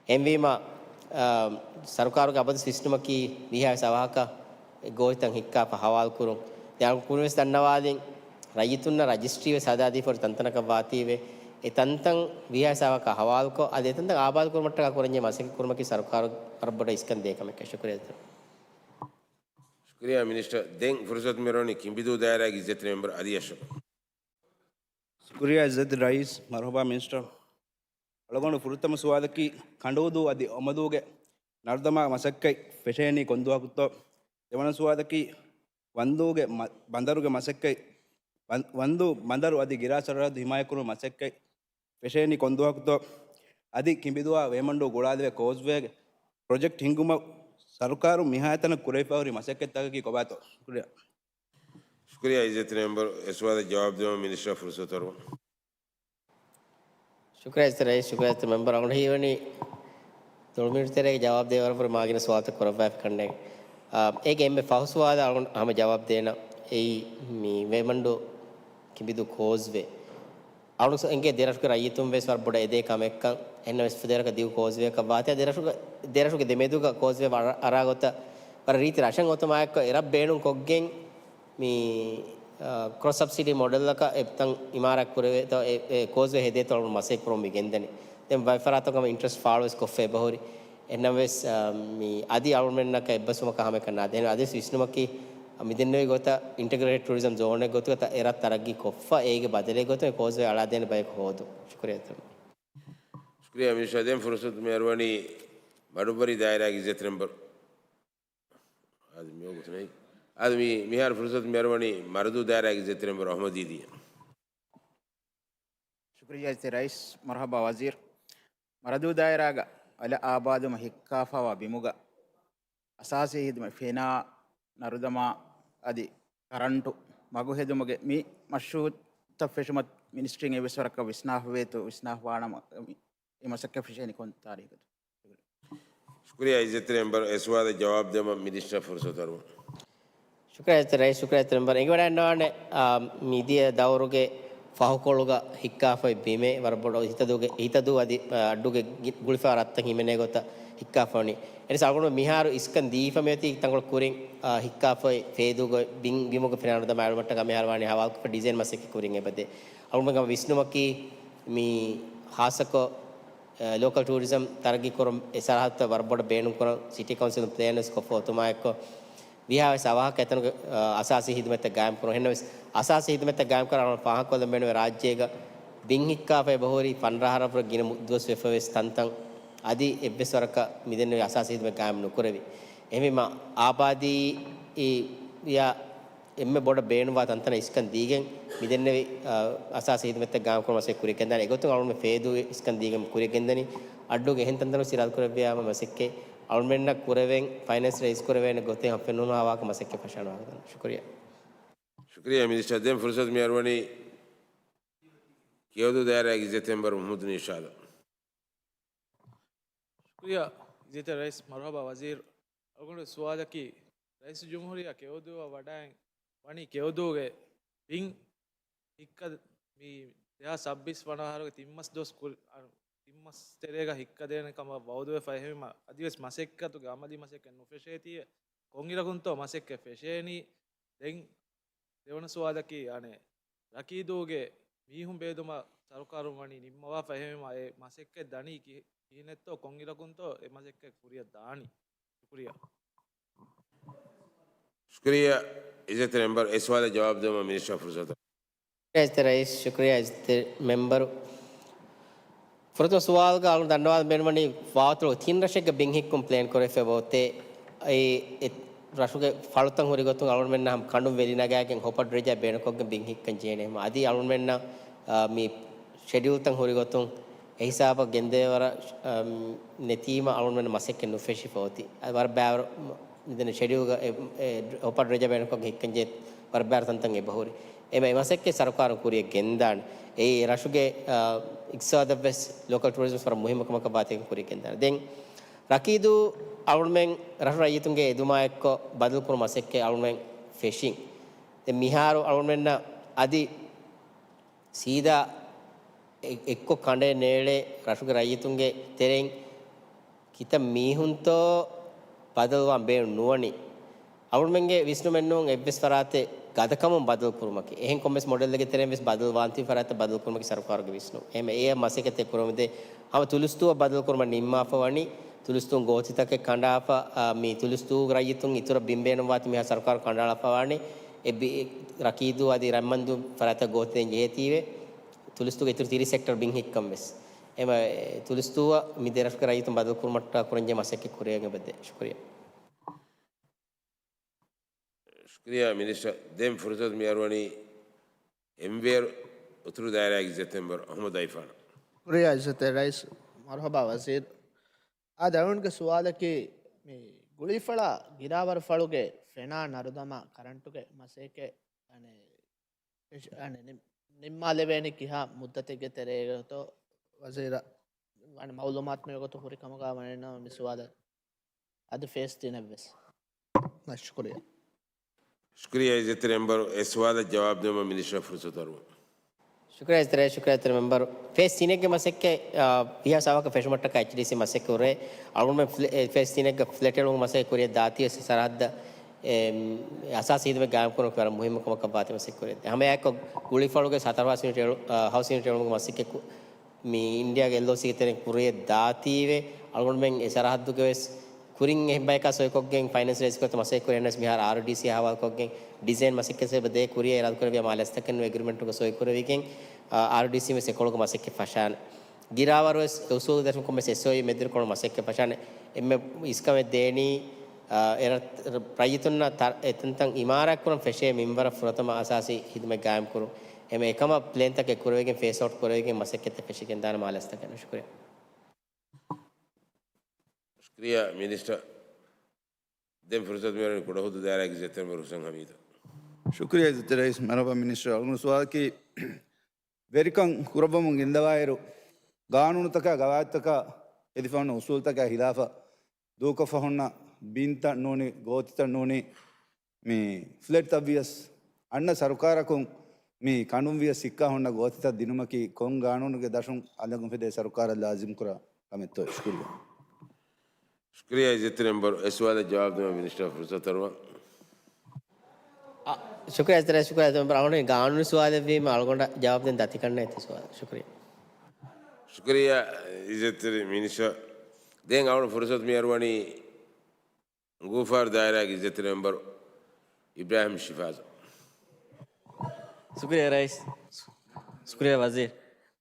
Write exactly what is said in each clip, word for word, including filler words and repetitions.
އެހެންވީމަ، އާ، ސަރުކާރުގެ އަބަދު ވިސްނުމަކީ ވީހާވެސް އަވަހަކަށް އެ ގޯތިތައް ހިއްކާފަ ހަވާލުކުރުން. ދެން އަޅުގަނޑު ކުރިންވެސް ދަންނަވާލިން، ރައްޔިތުންނަށް ރަޖިސްޓްރީ ވެސް ހަދާދީފަ ހުރި ތަންތަނަކަށް ވާތީވެ، އެ ތަންތަން ވީހާވެސް އަވަހަކަށް ހަވާލުކޮށް، އަދި އެ ތަންތަން އާބާދު ކުރުމަށްޓަކާ ކުރަންޖެހޭ މަސައްކަތް ކުރުމަކީ ސަރުކާރު ވަރަށް ބޮޑަށް އިސްކަން ދޭ ކަމެއް. ޝުކުރިއްޔާ. ޝުކުރިއްޔާ މިނިސްޓަރ. ދެން ފުރުސަތު މިއަރުވަނީ ކިނބިދޫ ދާއިރާގެ އިއްޒަތްތެރި މެމްބަރު އަލީ އަޝްރަފަށް. ޝުކުރިއްޔާ އިއްޒަތްތެރި ރައީސް. މަރުޙަބާ މިނިސްޓަރ. އަޅުގަނޑު ފުރަތަމަ ސުވާލަކީ ކަނޑޫދޫ އަދި އޮމަދޫގެ ނަރުދަމާ މަސައްކަތް ފެށޭނީ ކޮންދުވަހަކުތޯ؟ ދެވަނަ ސުވާލަކީ ވަންދޫގެ މަ-، ބަނދަރުގެ މަސައްކަތް، ވަން-، ވަންދޫ ބަނދަރު އަދި ގިރާ ސަރަހައްދު ހިމާޔަތްކުރުމަށް މަސައްކަތް ފެށޭނީ ކޮންދުވަހަކުތޯ؟ އަދި ކިނބިދުވާ ވޭމަންޑޫ ގުޅާލެވޭ ކޯސްވޭގެ ޕްރޮޖެކްޓް ހިންގުމަށް ސަރުކާރުން މިހާތަނަށް ކުރެވިފަ ހުރި މަސައްކަތްތަކަކީ ކޮބާތޯ؟ ޝުކުރިއްޔާ. ޝުކުރިއްޔާ އިއްޒަތްތެރި މެމްބަރު. އެ ސުވާލަށް ޖަވާބު ދެވުމަށް މިނިސްޓަރ ފުރުސަތު އަރުވަން. ޝުކުރިއްޔާ އިއްޒަތްތެރި ރައީސް، ޝުކުރިއްޔާ އިއްޒަތްތެރި މެމްބަރު. އަޅުގަނޑު ހީވަނީ ދޮޅުމިނިޓު ތެރޭގަ ޖަވާބު ދޭ ވަރަށް މާ ގިނަ ސުވާލުތައް ކުރައްވާފި ކަންނޭނގެ. އާ، އޭގެ އެންމެ ފަހު ސުވާލަށް އަޅުގަނޑު ހަމަ ޖަވާބު ދޭނަން. އެއީ މި ވޭމަންޑޫ ކިނބިދޫ ކޯސްވޭ. އަޅުގަނޑު އެނގޭ ދެރަށުގެ ރައްޔިތުން ވެސް ވަރަށް ބޮޑަށް އެދޭ ކަމެއްކަން. އެހެންނަމަވެސް ދެރަށުގަ ދިގު ކޯސްވޭއަކަށް ވާތީ ދެރަށުގެ، ދެރަށުގެ ދެމެދުގަ ކޯސްވޭ އަރާ، އަރާ ގޮތަށް ވަރަށް ރީތި ރަށަށް އޮތުމާއެއްކޮށް އެރަށް ބޭނުން ކޮށްގެން މި، އާ، ކްރޮސް ސަބްސިޑީ މޮޑެލްއަކަށް އެތަން އިމާރާތް ކުރެވޭތޯ، އެ، އެ ކޯސްވޭ ހެދޭތޯ އަޅުގަނޑު މަސައްކަތް ކުރަމުން މި ގެންދަނީ. ދެން ވައިފަރާތަކުން ހަމަ އިންޓްރެސްޓް ފާޅުވެސް ކޮށްފަ އެބަހުރި. އެހެންނަމަވެސް، އާ، މި އަދި އަޅުގަނޑުމެންނަކަށް އެއްބަސްވުމަކަށް ހަމައެކަށް ނާދޭ. އަދިވެސް ވިސްނުމަކީ، މިދެންނެވި ގޮތަށް އިންޓަގްރޭޓެޑް ޓޫރިޒަމް ޒޯނެއް ގޮތުގަ އެރަށް ތަރައްގީ ކޮށްފަ، އޭގެ ބަދަލެއް ގޮތުން އެ ކޯސްވޭ އަޅާދޭނެ ބަޔަކު ހޯދުން. ޝުކުރިއްޔާ. ޝުކުރިއްޔާ މިނިސްޓަރ. ދެން ފުރުސަތު މި އަރުވަނީ މަޑުއްވަރީ ދާއިރާގެ އިއްޒަތްތެރި މެމްބަރު. އާދެ، މި އޮގުތު ނެތް. އާދެ، މި، މިހާރު ފުރުސަތު މި އަރުވަނީ މަރަދޫ ދާއިރާގެ އިއްޒަތްތެރި މެމްބަރު އަޙްމަދީދީއަށް. ޝުކުރިއްޔާ އިއްޒަތްތެރި ރައީސް. މަރުޙަބާ ވަޒީރު. މަރަދޫ ދާއިރާގަ އަލަށް އާބާދުވުމަށް ހިއްކާފައިވާ ބިމުގަ އަސާސީ ހިދުމަތް ފެނާ، ނަރުދަމާ އަދި ކަރަންޓު މަގު ހެދުމުގެ މި މަޝްރޫއުތައް ފެށުމަށް މިނިސްޓްރީން އެއްވެސް ވަރަކަށް ވިސްނާފަވޭތޯ، ވިސްނާފަވާނަމަ އެ މަސައްކަތް ފެށޭނީ ކޮން ތާރީޚުތޯ؟ ޝުކުރިއްޔާ އިއްޒަތްތެރި މެމްބަރު. އެ ސުވާލަށް ޖަވާބު ދެވުމަށް މިނިސްޓަރ ފުރުސަތު އަރުވަން. ޝުކުރިއްޔާ އިއްޒަތްތެރި ރައީސް، ޝުކުރިއްޔާ އިއްޒަތްތެރި މެމްބަރު. އެނގިވަޑައިގަންނަވާނެ، އާ، މިދިޔަ ދައުރުގެ ފަހުކޮޅުގަ ހިއްކާފައި ބިމެއް ވަރަށް ބޮޑު ހިތަދޫގެ، ހިތަދޫ އަދި، އާ، އައްޑުގެ ގި-، ގުޅިފަ ރަށްތައް ހިމެނޭ ގޮތަށް ހިއްކާފަ ވަނީ. އެންސް އަޅުގަނޑު މިހާރު އިސްކަން ދީފަ މިއޮތީ ތަންކޮޅު ކުރިން، އާ، ހިއްކާފައި ފޭދޫގަ ބިން، ބިމުގެ ފެނާނު ދަމާ އެޅުމަށްޓަކާ މިހާރު ވާނީ ހަވާލުކޮށްފަ ޑިޒައިން މަސައްކަތް ކުރިން އެބަދޭ. އަޅުގަނޑު ވިސްނުމަކީ މި ހާއްސަކޮށް އެ، ލޯކަލް ޓޫރިޒަމް ތަރައްގީ ކުރަން އެ ސަރަހައްދުތައް ވަރަށް ބޮޑަށް ބޭނުން ކުރަން ސިޓީ ކައުންސިލުން ޕްލޭން ވެސް ކޮށްފަ އޮތުމާއެއްކޮށް، ވީހާވެސް އަވަހަކަށް އެތަނުގެ، އަ، އަސާސީ ހިދުމަތްތައް ގާއިމް ކުރަން. އެހެންނަމަވެސް، އަސާސީ ހިދުމަތްތައް ގާއިމް ކުރަން އަޅުގަނޑު ފާހަގަކޮށްލަން ބޭނުންވޭ ރާއްޖޭގަ ބިން ހިއްކާފައި އެބަހުރި ފަންރާހަ ރަށްވުރެ ގިނަ މު-، ދުވަސް ވެފަވެސް ތަންތަން އަދި އެއްވެސް ވަރަކަށް މިދެންނެވި އަސާސީ ހިދުމަތް ގާއިމް ނުކުރެވި. އެހެންވީމަ، އާބާދީ އި-، އިޔާ އެންމެ ބޮޑަށް ބޭނުންވާ ތަންތަނަށް އިސްކަން ދީގެން މިދެންނެވި، އަ، އަސާސީ ހިދުމަތްތައް ގާއިމްކުރުމަށް މަސައްކަތް ކުރިއަށް ގެންދާނެ. އެގޮތުން އަޅުގަނޑު ފޭދޫ އިސްކަން ދީގެން ކުރިއަށް ގެންދަނީ. އައްޑޫގެ އެހެން ތަންތަނުން އިރާދަކުރެއްވިޔާމަ މަސައްކަތް އަޅުމެންނަށް ކުރެވެން ފައިނޭންސް ރައީސް ކުރެވޭނެ ގޮތެއް ހަމަ ފެނުނު ހަވާކަށް މަސައްކަތް ފަށާނު ވާހަކަ ދަން. ޝުކުރިއްޔާ. ޝުކުރިއްޔާ މިނިސްޓަރ. ދެން ފުރުސަތު މި އަރުވަނީ ކެޔޮދޫ ދާއިރާގެ އިއްޒަތްތެރި މެމްބަރު މުހައްމަދު ނިޝާދަށް. ޝުކުރިއްޔާ އިއްޒަތްތެރި ރައީސް. މަރުޙަބާ ވަޒީރު. އަޅުގަނޑު ސުވާލަކީ، ރައީސުލްޖުމްހޫރިއްޔާ ކެޔޮދޫއަށް ވަޑައިން ވަނީ ކެޔޮދޫގެ ބިން ހިއްކަ-، މި ދެހާސް ސައްބީސް ވަނަ އަހަރުގެ ތިން މަސް ދުވަސް ކުރި-، އަ، ތިން މަސް ތެރޭގަ ހިއްކަދޭނެ ކަމަށް ވައުދުވެފަ. އެހެންވީމަ، އަދިވެސް މަސައްކަތުގެ އަމަލީ މަސައްކަތް ނުފެށޭތީ، ކޮންއިރަކުންތޯ މަސައްކަތް ފެށޭނީ؟ ދެން ދެވަނަ ސުވާލަކީ، އަނެއް، ރަކީދޫގެ މީހުން ބޭދުމަށް ސަރުކާރުން ވަނީ ނިންމަވާފަ. އެހެންވީމަ، އެ މަސައްކަތް ދަނީ ކި-، ކިހިނެއްތޯ، ކޮންއިރަކުންތޯ އެ މަސައްކަތް ކުރިއަށް ދާނީ؟ ޝުކުރިއްޔާ. ޝުކުރިއްޔާ އިއްޒަތްތެރި މެމްބަރު. އެ ސުވާލަށް ޖަވާބު ދެވުމަށް މިނިސްޓަރ ފުރުސަތު. އިއްޒަތްތެރި ރައީސް، ޝުކުރިއްޔާ އިއްޒަތްތެރި މެމްބަރު. ފުރަތަމަ ސުވާލުގަ އަޅުގަނޑު ދަންނަވާލަން ބޭނުންވަނީ ވާތުރު ތިން ރަށެއްގަ ބިން ހިއްކުން ޕްލޭން ކުރެވިފަ އޮތޭ، އެ، އެ ރަށުގެ ފަޅުތައް ހުރި ގޮތުން އަޅުގަނޑުމެންނަށް ހަމަ ކަނޑުން ވެލި ނަގާގެން ހޮޕަ ޑްރެޖާ ބޭނުންކޮށްގެން ބިން ހިއްކަން ޖެހޭނެ. އަދި އަޅުގަނޑުމެންނަށް، އާ، މި ޝެޑިއުލްތައް ހުރި ގޮތުން އެ ހިސާބަށް ގެންދެވޭ ވަރަށް، އަ، ނެތީމަ އަޅުގަނޑުމެން މަސައްކަތް ނުފެށިފަ އޮތީ. އަ، ވަރަށް ބާރު މިދެން ޝެޑިއުލްގަ އެ، އެ، ހޮޕަ ޑްރެޖާ ބޭނުންކޮށްގެން ހިއްކަން ޖެހޭ ވަރަށް ބާރު ތަންތަން އެބަހުރި. އެމަ އެ މަސައްކަތް ސަރުކާރުން ކުރިއަށް ގެންދާނެ. އެއީ ރަށުގެ، އަ، އިޤްތިޞާދަށްވެސް ލޯކަލް ޓޫރިޒަމް ވަރަށް މުހިއްމު ކަމަކަށް ވާތީގެން ކުރިއަށް ގެންދާނެ. ދެން ރަކީދޫ އަޅުމެން ރަށު ރައްޔިތުންގެ އެދުމާއެއްކޮށް ބަދަލުކުރުމުގެ މަސައްކަތް އަޅުމެން ފެށިން. ދެން މިހާރު އަޅުމެންނަށް އަދި ސީދާ އެ-، އެއްކޮށް ކަނޑެއް ނޭޅޭ ރަށުގެ ރައްޔިތުންގެ ތެރެއިން ކިތައް މީހުންތޯ ބަދަލުވާން ބޭނުން ނުވަނީ. އަޅުގަނޑުމެންގެ ވިސްނުމެއް ނޫން އެއްވެސް ފަރާތެއް ގަދަކަމުން ބަދަލު ކުރުމަކީ. އެހެން ކޮންމެސް މޮޑެލްއެއްގެ ތެރެއިން ވެސް ބަދަލު ވާން ތިބި ފަރާތްތައް ބަދަލު ކުރުމަކީ ސަރުކާރުގެ ވިސްނުން. އެހެން އެ މަސައްކަތެއް ކުރަމުންދޭ. ހަމަ ތުލުސްތޫއަށް ބަދަލު ކުރުމަށް ނިންމާފަ ވަނީ. ތުލުސްތޫން ގޯތިތަކެއް ކަނޑާފަ، އާ، މި ތުލުސްތޫގެ ރައްޔިތުން އިތުރަށް ބިން ބޭނުންވާތީ މިހާ ސަރުކާރު ކަނޑައަޅާފަ ވާނީ. އެ ބި-، ރަކީދޫ އަދި ރަތްމަންދޫ ފަރާތަށް ގޯތި ދޭން ޖެހޭތީވެ. ތުލުސްތޫގެ އިތުރު ތިރީސް ހެކްޓަރު ބިން ހިއްކަން ވެސް. އެމަ، އެ، ތުލުސްތޫއަށް މި ދެރަށުގެ ރައްޔިތުން ބަދަލު ކުރުމަށްޓަކާ ކުރަންޖެހޭ މަސައްކަތް ކުރިއަށް އެބަދޭ. ޝުކުރިއްޔާ. ޝުކުރިއްޔާ މިނިސްޓަރ. ދެން ފުރުސަތު މި އަރުވަނީ އެމްވޭރު އުތުރު ދާއިރާގެ އިއްޒަތްތެރި މެމްބަރު އަޙްމަދު އައިފާނަށް. ޝުކުރިއްޔާ އިއްޒަތްތެރި ރައީސް. މަރުޙަބާ ވަޒީރު. އާދެ، އަޅުގަނޑުގެ ސުވާލަކީ، މި ގުޅިފަޅާ ގިރާވަރުފަޅުގެ ފެނާ ނަރުދަމާ ކަރަންޓުގެ މަސައްކަތް، އަނެ، އެށް-، އަނެ، ނި-، ނިންމާލެވޭނީ ކިހާ މުއްދަތެއްގެ ތެރޭގަތޯ ވަޒީރާ، އަނެ، މައުލޫމާތު މިވަގުތު ހުރިކަމުގަ ވަނީނަމަ މި ސުވާލަށް އަދި ފޭސް ތިނެއްވެސް. ޝުކުރިއްޔާ. ޝުކުރިއްޔާ އިއްޒަތްތެރި މެމްބަރު. އެ ސުވާލަށް ޖަވާބު ދެއްވުމަށް މިނިސްޓަރ ފުރުސަތު އަރުވަން. ޝުކުރިއްޔާ އިއްޒަތްތެރި، ޝުކުރިއްޔާ އިއްޒަތްތެރި މެމްބަރު. ފޭސް ތިނެއްގެ މަސައްކަތް، އާ، ވީހާވެސް އަވަހަކަށް ފެށުމަށްޓަކާ އެޗްޑީސީ މަސައްކަތް ކުރޭ. އަޅުގަނޑުމެން ފްލެ-، އެ، ފޭސް ތިނެއްގެ ފްލެޓް އެޅުމުގެ މަސައްކަތް ކުރިއަށް ދާތީވެސް ސަރަހައްދަށް، އެ، އަސާސީ ހިދުމަތް ގާއިމްކުރުމަކީ ވަރަށް މުހިއްމު ކަމަކަށް ވާތީ މަސައްކަތް ކުރޭ. ހަމައެއާއެކު ގުޅިފަޅުގެ ހަތަރު ހާސް ޔުނިޓް އެޅު-، އާ، ހައުސް ޔުނިޓް އެޅުމުގެ މަސައްކަތް ކު-، މި އިންޑިއާގެ އެލްއޯސީގެ ތެރެއިން ކުރިއަށް ދާތީވެ، އަޅުގަނޑުމެން އެ ސަރަހައްދުގެ ވެސް ކުރިން އެހެން ބަޔަކާ ސޮއިކޮށްގެން ފައިނޭންސް ރޭސްކޮށް މަސައްކަތް ކުރި. އެހެނަސް މިހާރު އާރްޑީސީ ހަވާލުކޮށްގެން ޑިޒައިން މަސައްކަތް އެބަ ދޭ ކުރިއަށް އިރާދަކުރެއްވިޔާ މާ ލަސްތަކެއް ނުވެ އެގްރިމެންޓުގަ ސޮއިކުރެވިގެން، އާ، އާރްޑީސީ ވެސް އެކޮޅުގެ މަސައްކަތް ފަށާނެ. ގިރާވަރު ވެސް އެ އުސޫލު ދަށުން ކޮންމެސް އެސްއޯއީ މެދުވެރިކޮޅު މަސައްކަތް ފަށާނެ. އެންމެ އިސްކަމެއް ދޭނީ، އާ، އެ ރަށް-، ރައްޔިތުންނަށް ތަ-، އެތަންތަން އިމާރާތްކުރަން ފެށޭ މިންވަރަށް ފުރަތަމަ އަސާސީ ހިދުމަތް ގާއިމްކުރުން. އެމަ އެކަމަށް ޕްލޭންތަކެއް ކުރެވިގެން ފޭސް އައުޓް ކުރެވިގެން މަސައްކަތްތައް ފެށިގެންދާނެ މާ ލަސްތަކެއް ނު. ޝުކުރިއްޔާ. ޝުކުރިއްޔާ މިނިސްޓަރ. ދެން ފުރުސަތު މިއަރުވަނީ ކުޑަހުދޫ ދާއިރާގެ އިއްޒަތްތެރި މެމްބަރު ހުސެން ހަމީދަށް. ޝުކުރިއްޔާ އިއްޒަތްތެރި ރައީސް. މަރުޙަބާ މިނިސްޓަރ. އަޅުގަނޑު ސުވާލަކީ، ވެރިކަން ކުރައްވަމުން ގެންދަވާއިރު، ގާނޫނުތަކާ ގަވާއިދުތަކާ އެދިފަ ހުންނަ އުސޫލުތަކާ ހިލާފަށް ދޫކޮށްފަ ހުންނަ ބިންތައް ނޫނީ، ގޯތިތައް ނޫނީ، މި ފްލެޓްތައް ވިޔަސް އަންނަ ސަރުކާރަކުން މި ކަނޑުން ވިޔަސް ހިއްކާ ހުންނަ ގޯތިތައް ދިނުމަކީ ކޮން ގާނޫނުގެ ދަށުން އަލަގުން ފެދޭ ސަރުކާރަށް ލާޒިމްކުރާ ކަމެއްތޯ؟ ޝުކުރިއްޔާ. ޝުކުރިއްޔާ އިއްޒަތްތެރި މެމްބަރު. އެ ސުވާލަށް ޖަވާބު ދެއްވުމަށް މިނިސްޓަރ ފުރުސަތު އަރުވަން. އަ، ޝުކުރިއްޔާ އިއްޒަތްތެރި، ޝުކުރިއްޔާ އިއްޒަތްތެރި މެމްބަރު. އަޅުގަނޑު ގާނޫނީ ސުވާލެއްވީމަ އަޅުގަނޑަށް ޖަވާބު ދޭން ދަތިކަންނޭ ތި ސުވާލު. ޝުކުރިއްޔާ. ޝުކުރިއްޔާ އިއްޒަތްތެރި މިނިސްޓަރ. ދެން އަޅުގަނޑު ފުރުސަތު މި އަރުވަނީ އުނގޫފާރު ދާއިރާގެ އިއްޒަތްތެރި މެމްބަރު އިބްރާހިމް ޝިފާޒަށް. ޝުކުރިއްޔާ ރައީސް. ޝުކުރިއްޔާ ވަޒީރު.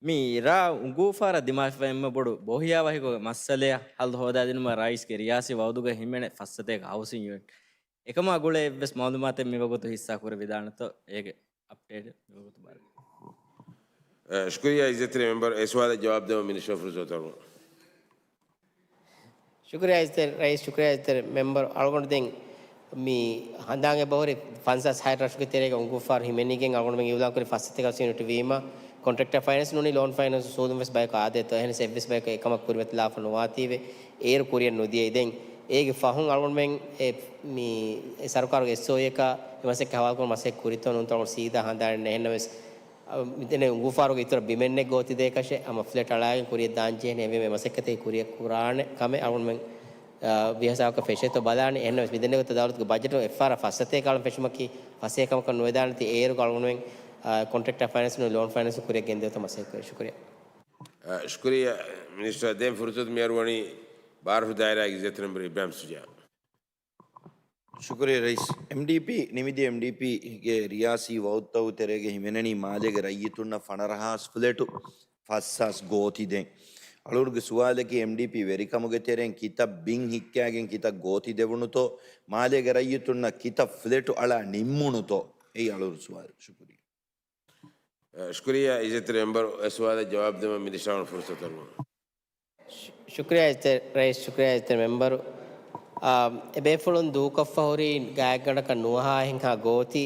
މި ރ-، އުނގޫފާރަށް ދިމާވެފަ އެންމެ ބޮޑު ބޯހިޔާވަހިކޮޅުގެ މައްސަލައަށް ހައްލު ހޯދާދިނުމަށް ރައީސްގެ ރިޔާސީ ވައުދުގަ ހިމެނޭ ފައްސަތޭކަ ހައުސިން ޔުނިޓް. އެކަމާ ގުޅޭ އެއްވެސް މައުލޫމާތެއް މިވަގުތު ހިއްސާ ކުރެވިދާނެތޯ؟ އޭގެ އަޕްޑޭޓް މިވަގުތު ބާރު. އަ، ޝުކުރިއްޔާ އިއްޒަތްތެރި މެމްބަރު. އެ ސުވާލަށް ޖަވާބު ދެއްވުމަށް މިނިސްޓަރ ފުރުސަތު އަރުވަން. ޝުކުރިއްޔާ އިއްޒަތްތެރި ރައީސް، ޝުކުރިއްޔާ އިއްޒަތްތެރި މެމްބަރު. އަޅުގަނޑު ދެން މި ހަނދާން އެބަހުރި ފަންސާސް ހަތް ރަށުގެ ތެރޭގަ އުނގޫފާރު ހިމެނިގެން އަޅުގަނޑުމެން އިއުލާން ކުރި ފައްސަތޭކަ ހައުސިން ޔުނިޓް ވީމަ، ކޮންޓްރެކްޓަރ ފައިނޭންސް ނޫނީ ލޯން ފައިނޭންސް އުސޫލުން ވެސް ބަޔަކު އާދޭތޯ؟ އެހެނަސް އެއްވެސް ބަޔަކު އެކަމަށް ކުރިމަތިލާފަ ނުވާތީވެ އޭރު ކުރިއަށް ނުދިޔައީ. ދެން އޭގެ ފަހުން އަޅުގަނޑުމެން އެ، މި، އެ ސަރުކާރުގެ އެސްއޯއީއަކާ އެ މަސައްކަތް ހަވާލުކުރުން މަސައްކަތް ކުރިތޯ ނޫންތޯ އަޅުގަނޑު ސީދާ ހަނދާނެއް ނެތް. އެހެންނަމަވެސް، އަ، މި ދެން އުނގޫފާރުގެ އިތުރަށް ބިމެއް ނެތް ގޯތި ދޭކަށެއް ހަމަ ފްލެޓް އަޅާގެން ކުރިއަށް ދާން ޖެހޭނެ. އެހެންވީމަ އެ މަސައްކަތެއް ކުރިއަށް ކުރާނެ ކަމެއް އަޅުގަނޑުމެން، އަ، ވިހަސާކަށް ފެށޭތޯ ބަލާނެ. އެހެންނަމަވެސް މި ދެންނެވި ގޮތަށް ދައުލަތުގެ ބަޖެޓުން އެއްފަހަރާ ފައްސަތޭކަ އަޅަން ފެށުމަކީ ފަސޭހަ ކަމަކަށް ނުވެދާނެތީ އޭރުގަ އަޅުގަނޑުމެން، އަ، ކޮންޓްރެކްޓަރ ފައިނޭންސް ނޫނީ ލޯން ފައިނޭންސް ކުރިއަށް ގެންދެވޭތޯ މަސައްކަތް ކުރޭ. ޝުކުރިއްޔާ. އަ، ޝުކުރިއްޔާ މިނިސްޓަރ. ދެން ފުރުސަތު މި އަރުވަނީ ބާރަށު ދާއިރާގެ އިއްޒަތްތެރި މެމްބަރު އިބްރާހިމް ޝުޖާއަށް. ޝުކުރިއްޔާ ރައީސް. އެމްޑީޕީ، ނިމިދިޔަ އެމްޑީޕީގެ ރިޔާސީ ވައުދުތަކުގެ ތެރޭގަ ހިމެނެނީ މާލޭގެ ރައްޔިތުންނަށް ފަނަރަ ހާސް ފްލެޓު ފަސް ހާސް ގޯތި ދޭން. އަޅުގަނޑުގެ ސުވާލަކީ އެމްޑީޕީ ވެރިކަމުގެ ތެރެއިން ކިތައް ބިން ހިއްކާގެން ކިތައް ގޯތި ދެވުނުތޯ؟ މާލޭގެ ރައްޔިތުންނަށް ކިތައް ފްލެޓު އަޅާ ނިންމުނުތޯ؟ އެއީ އަޅުގަނޑު ސުވާލު. ޝުކުރިއްޔާ. ޝުކުރިއްޔާ އިއްޒަތްތެރި މެމްބަރު. އެ ސުވާލަށް ޖަވާބު ދެއްވުމަށް މިނިސްޓަރ ފުރުސަތު އަރުވަން. ޝު-، ޝުކުރިއްޔާ އިއްޒަތްތެރި ރައީސް، ޝުކުރިއްޔާ އިއްޒަތްތެރި މެމްބަރު. އާ، އެ ބޭފުޅުން ދޫކޮށްފަ ހުރި ގާތްގަނޑަކަށް ނުވަހާ އެހެން ހާ ގޯތި،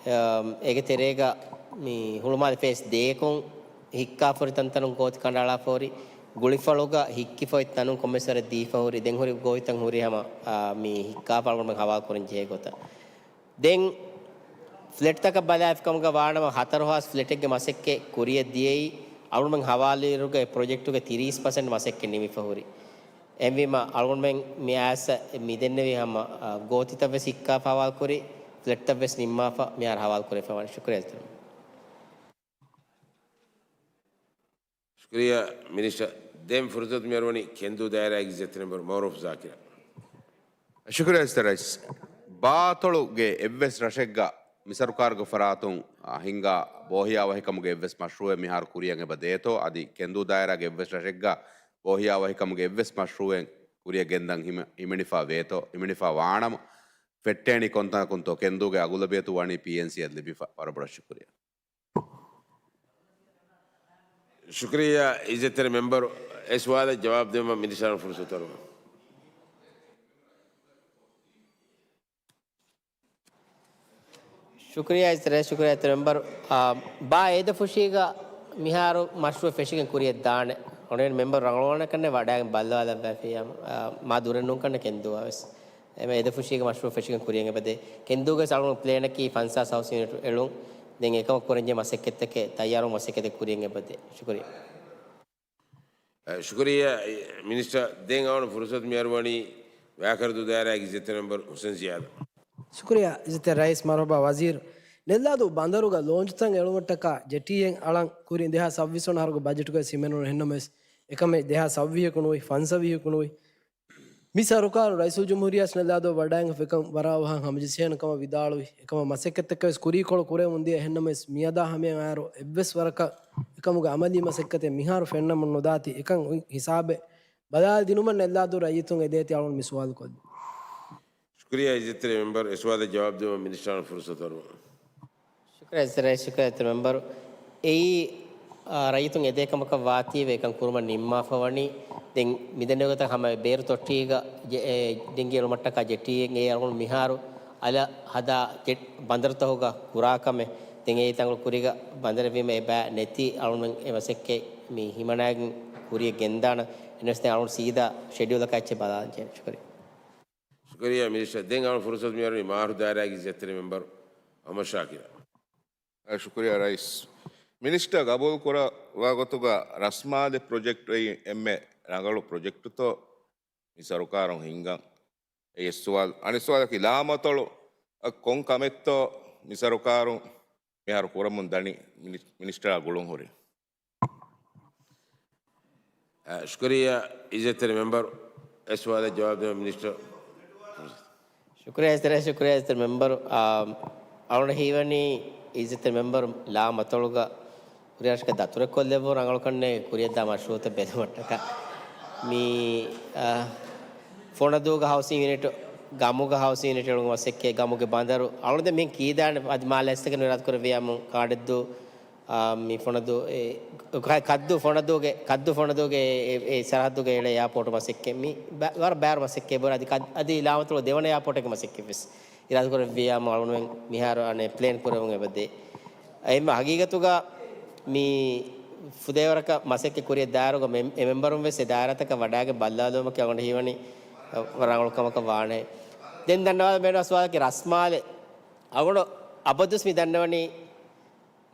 އާ، އޭގެ ތެރޭގަ މި ހުޅުމާލެ ފޭސް ދޭކުން ހިއްކާފަ ހުރި ތަންތަނުން ގޯތި ކަނޑައަޅާފަ ހުރި، ގުޅިފަޅުގަ ހިއްކިފަ އޮތް ތަނުން ކޮންމެސް ވަރެއް ދީފަ ހުރި، ދެން ހުރި ގޯތިތައް ހުރި ހަމަ، އާ، މި ހިއްކާފަ އަޅުގަނޑުމެން ހަވާލު ކުރަން ޖެހޭ ގޮތަށް. ދެން ފްލެޓްތަކަށް ބަލާފި ކަމުގަ ވާނަމަ، ހަތަރު ހާސް ފްލެޓެއްގެ މަސައްކަތް ކުރިއަށް ދިޔައީ، އަޅުގަނޑުމެން ހަވާލުވިއިރުގަ އެ ޕްރޮޖެކްޓުގެ ތިރީސް ޕަސެންޓް މަސައްކަތް ނިމިފަ ހުރި. އެހެންވީމަ އަޅުގަނޑުމެން މި އާސް މި ދެންނެވި ހަމަ، އާ، ގޯތިތައް ވެސް ހިއްކާފަ ހަވާލުކުރި، ފްލެޓްތައް ވެސް ނިންމާފަ މިހާރު ހަވާލު ކުރެވިފަވާނެ. ޝުކުރިއްޔާ އިޒްތި. ޝުކުރިއްޔާ މިނިސްޓަރ. ދެން ފުރުސަތު މިއަރުވަނީ ކެންދޫ ދާއިރާގެ އިއްޒަތްތެރި މެމްބަރު މައުރޫފް ޒާކިރަށް. ޝުކުރިއްޔާ އިޒްތި ރައީސް. ބާތޮޅުގެ އެއްވެސް ރަށެއްގަ މި ސަރުކާރުގެ ފަރާތުން، އާ، ހިންގާ ބޯހިޔާވަހިކަމުގެ އެއްވެސް މަޝްރޫއެއް މިހާރު ކުރިއަށް އެބަ ދޭތޯ، އަދި ކެންދޫ ދާއިރާގެ އެއްވެސް ރަށެއްގަ ބޯހިޔާވަހިކަމުގެ އެއްވެސް މަޝްރޫއެއް ކުރިއަށް ގެންދަން ހިމެ-، ހިމެނިފަ ވޭތޯ، ހިމެނިފަ ވާނަމަ، ފެއްޓޭނީ ކޮންތަނަކުންތޯ، ކެންދޫގެ އަގުލަބިޔަތު ވަނީ ޕީއެންސީއަށް ލިބިފަ. ވަރަށް ބޮޑަށް ޝުކުރިއްޔާ. ޝުކުރިއްޔާ އިއްޒަތްތެރި މެމްބަރު. އެ ސުވާލަށް ޖަވާބު ދެއްވުމަށް މިނިސްޓަރަށް ފުރުސަތު އަރުވަން. ޝުކުރިއްޔާ އިއްޒަތްތެރި، ޝުކުރިއްޔާ އިއްޒަތްތެރި މެމްބަރު. އާ، ބާ އޭދަ ފުށީގަ މިހާރު މަޝްރޫއެއް ފެށިގެން ކުރިއަށް ދާނެ. އޮންރައިން މެމްބަރު ރަނގަޅުވާނެ ކަންނޭ ވަޑައިގެން ބައްލަވާލައްވާފިއްޔާ، އާ، މާ ދުރެއް ނޫން ކަންނޭ ކެންދޫއަށް ވެސް. އެމަ އެދަފުށީގެ މަޝްރޫއު ފެށިގެން ކުރިއަށް އެބަދޭ. ކެންދޫގެ އަޅުގަނޑު ޕްލޭނަކީ ފަންސާސް ހައުސިން ޔުނިޓް އެޅުން. ދެން އެކަމަށް ކުރަންޖެހޭ މަސައްކަތްތަކެއް ތައްޔާރު މަސައްކަތެއް ކުރިއަށް އެބަދޭ. ޝުކުރިއްޔާ. އަ، ޝުކުރިއްޔާ، މިނިސްޓަރ. ދެން އަޅުގަނޑު ފުރުސަތު މިއަރުވަނީ ވާކަރަދޫ ދާއިރާގެ އިއްޒަތްތެރި މެމްބަރު ހުސެން ޒިޔާދަށް. ޝުކުރިއްޔާ އިއްޒަތްތެރި ރައީސް މަރުޙަބާ ވަޒީރު. ނެއްލާދޫ ބަނދަރުގަ ލޯންޗުތައް އެޅުމަށްޓަކާ ޖެޓީއެއް އަޅަން ކުރިން ދެހާސް ސައްބީސް ވަނަ އަހަރުގެ ބަޖެޓުގައި ހިމެނުނު. އެހެންނަމަވެސް އެކަމެއް ދެހާސް ސައްވީހަކު ނުވި، ފަންސަވީހަކު ނުވި. މި ސަރުކާރު ރައީސުލްޖުމްހޫރިއްޔާ ނެއްލާދޫ ވަޑައިގެން އެކަން ވަރަށް އަވަހަށް ހަމަޖެއްސޭނެ ކަމަށް ވިދާޅުވި. އެކަމަށް މަސައްކަތްތަކެއް ވެސް ކުރީކޮޅު ކުރެވެމުން ދިޔަ. އެހެންނަމަވެސް މިއަދާ ހަމަޔަށް އައިރު އެއްވެސް ވަރަކަށް އެކަމުގެ އަމަލީ މަސައްކަތެއް މިހާރު ފެންނަމުން ނުދާތީ. އެކަން އޮތް ހިސާބެއް ބަލާލަދިނުމަށް ނެއްލާދޫ ރައްޔިތުން އެދޭތީ އަޅުގަނޑު މި ސުވާލު ކޮށްލީ. ޝުކުރިއްޔާ އިއްޒަތްތެރި މެމްބަރު. އެ ސުވާލަށް ޖަވާބު ދެއްވުމަށް މިނިސްޓަރަށް ފުރުސަތު އަރުވަން. ޝުކުރިއްޔާ އިއްޒަތްތެރި ރައީސް، ޝުކުރިއްޔާ އިއްޒަތްތެރި މެމްބަރު. އެއީ، އާ، ރައްޔިތުން އެދޭ ކަމަކަށް ވާތީވެ އެކަން ކުރުމަށް ނިންމާފަ ވަނީ. ދެން މިދެންނެވިގޮތަށް ހަމަ ބޭރު ތޮއްޓީގަ ޖެ-، އެ، ޑިންގި އެޅުމަށްޓަކާ ޖެޓީއެއް އެ އަޅުގަނޑު މިހާރު އަލަށް ހަދާ ޖެޓް ބަނދަރުތަކުގަ ކުރާ ކަމެއް. ދެން އެއީ ތަންކޮޅު ކުރީގަ ބަނދަރެއްވީމަ އެ ބައި ނެތި އަޅުގަނޑުމެން އެ މަސައްކަތް މި ހިމަނާގެން ކުރިއަށް ގެންދާނަން. އެހެންނަމަވެސް ދެން އަޅުގަނޑު ސީދާ ޝެޑިއުލަކާ އެއްޗެއް ބަލާލަން ޖެހޭނެ. ޝުކުރިއްޔާ. ޝުކުރިއްޔާ މިނިސްޓަރ. ދެން އަޅުގަނޑު ފުރުސަތު މިއަރުވަނީ މާހަރު ދާއިރާގެ އިއްޒަތްތެރި މެމްބަރު އަހްމަދު ޝާކިރަށް. އަ، ޝުކުރިއްޔާ ރައީސް. މިނިސްޓަރ ގަބޫލު ކުރައްވާ ގޮތުގަ ރަސްމާލެ ޕްރޮޖެކްޓް އެއީ އެންމެ ރަނގަޅު ޕްރޮޖެކްޓުތޯ މި ސަރުކާރުން ހިންގަން؟ އެއީ އެއް ސުވާލު. އަނެއް ސުވާލަކީ ލާމަތޮޅު އަށް ކޮން ކަމެއްތޯ މި ސަރުކާރުން މިހާރު ކުރަމުން ދަނީ މިނި-، މިނިސްޓަރާ ގުޅުން ހުރި؟ އަ، ޝުކުރިއްޔާ އިއްޒަތްތެރި މެމްބަރު. އެ ސުވާލަށް ޖަވާބު ދެއްވުމަށް މިނިސްޓަރ. ޝުކުރިއްޔާ އިއްޒަތްތެރި، ޝުކުރިއްޔާ އިއްޒަތްތެރި މެމްބަރު. އާ، އަޅުގަނޑަށް ހީވަނީ އިއްޒަތްތެރި މެމްބަރު ލާމަތޮޅުގަ ހުރިހާ ރަށަކަށް ދަތުރެއް ކޮށްލެއްވުން ރަނގަޅު ކަންނޭނގެ ކުރިއަށްދާ މަޝްރޫއުތައް ބެލުމަށްޓަކާ. މި، އާ، ފޮނަދޫގަ ހައުސިން ޔުނިޓު، ގަމުގަ ހައުސިން ޔުނިޓު އެޅުން މަސައްކަތް، ގަމުގެ ބަނދަރު، އަޅުގަނޑު މިހެން ކީދާނެ އަދި މާ ލަސްތަކެއް ނު އިރާދަކުރެއްވިޔާމު ކާޑެއްދޫ، އާ، މި ފޮނަދޫ، އެ، ކަ-، ކައްދޫ ފޮނަދޫގެ، ކައްދޫ ފޮނަދޫގެ އެ، އެ ސަރަހައްދުގަ އެޅޭ އެއާޕޯޓު މަސައްކަތް މި ބަ-، ވަރަށް ބާރު މަސައްކަތް ބުރަ އަދި ކަ-، އަދި ލާމަތޮޅު ދެވަނަ އެއާޕޯޓެއްގެ މަސައްކަތް ވެސް އިރާދަކުރެއްވިޔާމު އަޅުގަނޑުމެން މިހާރު އަނެއް ޕްލޭން ކުރެވުން އެބަދޭ. އެހެންވީމަ ހަގީގަތުގަ މި ފުދޭވަރަކަށް މަސައްކަތް ކުރިއަށް ދާއިރުގަ މެ-، އެ މެމްބަރުން ވެސް އެ ދާއިރާތަކަށް ވަޑައިގެން ބައްލަވާލުމަކީ އަޅުގަނޑަށް ހީވަނީ ރަނގަޅު ކަމަކަށް ވާނެ. ދެން ދަންނަވާލަން ބޭނުންވާ ސުވާލަކީ ރަސްމާލެ. އަޅުގަނޑު އަބަދުވެސް މި ދަންނަވަނީ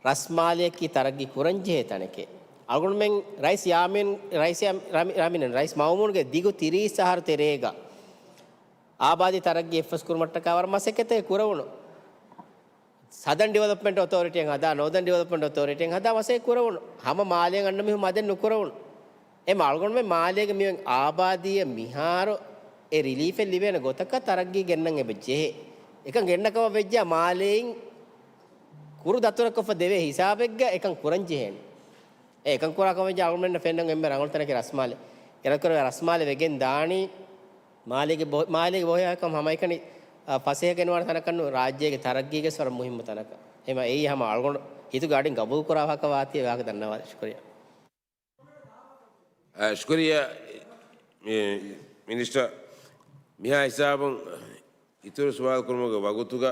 ރަސްމާލެއަކީ ތަރައްގީ ކުރަންޖެހޭ ތަނެކޭ. އަޅުގަނޑުމެން ރައީސް ޔާމީން، ރައީސް ޔާމީން، ރަމި-، ރަމީނު، ރައީސް މައުމޫންގެ ދިގު ތިރީސް އަހަރު ތެރޭގަ އާބާދީ ތަރައްގީ އެއްފަސް ކުރުމަށްޓަކާ ވަރަށް މަސައްކަތެއް ކުރެވުނު. ސަދަން ޑިވެލޮޕްމަންޓް އޮތޯރިޓީއެއް ހަދާ، ނޯދަން ޑިވެލޮޕްމަންޓް އޮތޯރިޓީއެއް ހަދާ މަސައްކަތް ކުރެވުނު. ހަމަ މާލެއަށް އަންނަ މީހުން މަދެއް ނުކުރެވުނު. އެ އަޅުގަނޑުމެން މާލޭގެ މިއޮތް އާބާދީއަށް މިހާރު އެ ރިލީފެއް ލިބޭނެ ގޮތަކަށް ތަރައްގީ ގެންނަން އެބަ ޖެހޭ. އެކަން ގެންނަ ކަމަށް ވެއްޖާ މާލޭއިން ކުރު ދަތުރެއްކޮށްފަ ދެވޭ ހިސާބެއްގަ އެކަން ކުރަން ޖެހޭނެ. އެ އެކަން ކުރާ ކަމަށް ވެއްޖާ އަޅުގަނޑުމެންނަށް ފެންނަން އެންމެ ރަނގަޅު ތަނަކީ ރަސްމާލެ. އިރާދަކުރެއްވި ރަސްމާލެ ވެގެން ދާނީ މާލޭގެ ބޯ-، މާލޭގެ ބޯހިޔާވަހިކަން ހަމައެކަނި، އަ، ފަސޭހަ ގެނުވާނެ ތަނަކަށް ނޫން، ރާއްޖޭގެ ތަރައްގީގެ ވަރަށް މުހިއްމު ތަނަކަށް. އެހެންވީމަ އެއީ ހަމަ އަޅުގަނޑު ހިތުގެ އަޑިން ގަބޫލު ކުރާ ވާހަކަ ވާތީ ވާހަކަ ދަންނަވާލި. ޝުކުރިއްޔާ. އަ، ޝުކުރިއްޔާ، މި-، މިނިސްޓަރ. މިހާ ހިސާބުން އިތުރު ސުވާލު ކުރުމުގެ ވަގުތުގަ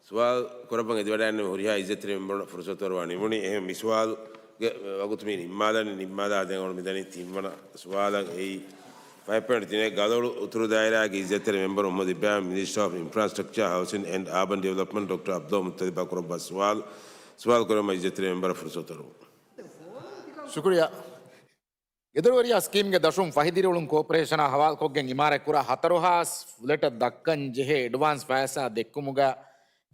ސުވާލު ކުރައްވަން އެދިވަޑައިގެންނެވި ހުރިހާ އިއްޒަތްތެރި މެމްބަރުންނަށް ފުރުސަތު އަރުވާނެ ނިމުނީ. އެހެން މި ސުވާލުގެ ވަގުތު މި ނިންމާލަނީ. ނިންމާލާ ދެން އަޅުގަނޑު މިދަނީ ތިންވަނަ ސުވާލަށް. އެއީ ފައިވް ޕޮއިންޓް ތިނެއް. ގަލޮޅު އުތުރު ދާއިރާގެ އިއްޒަތްތެރި މެމްބަރު މުހައްމަދު އިބްރާހިމް، މިނިސްޓަރ އޮފް އިންފްރާސްޓްރަކްޗާ، ހައުސިން އެންޑް އާބަން ޑިވެލޮޕްމަންޓް، ޑޮކްޓަރ އަބްދުލް މުއްތަލިބަށް ކުރައްވާ ސުވާލު. ސުވާލު ކުރުމަށް އިއްޒަތްތެރި މެމްބަރަށް ފުރުސަތު އަރުވަން. ޝުކުރިއްޔާ. ގެދޮރުވެރިޔާ ސްކީމްގެ ދަށުން ފަހި ދިރިއުޅުން ކޯޕަރޭޝަނާ ހަވާލުކޮށްގެން އިމާރާތްކުރާ ހަތަރު ހާސް ފްލެޓަށް ދައްކަން ޖެހޭ އެޑްވާންސް ފައިސާ ދެއްކުމުގަ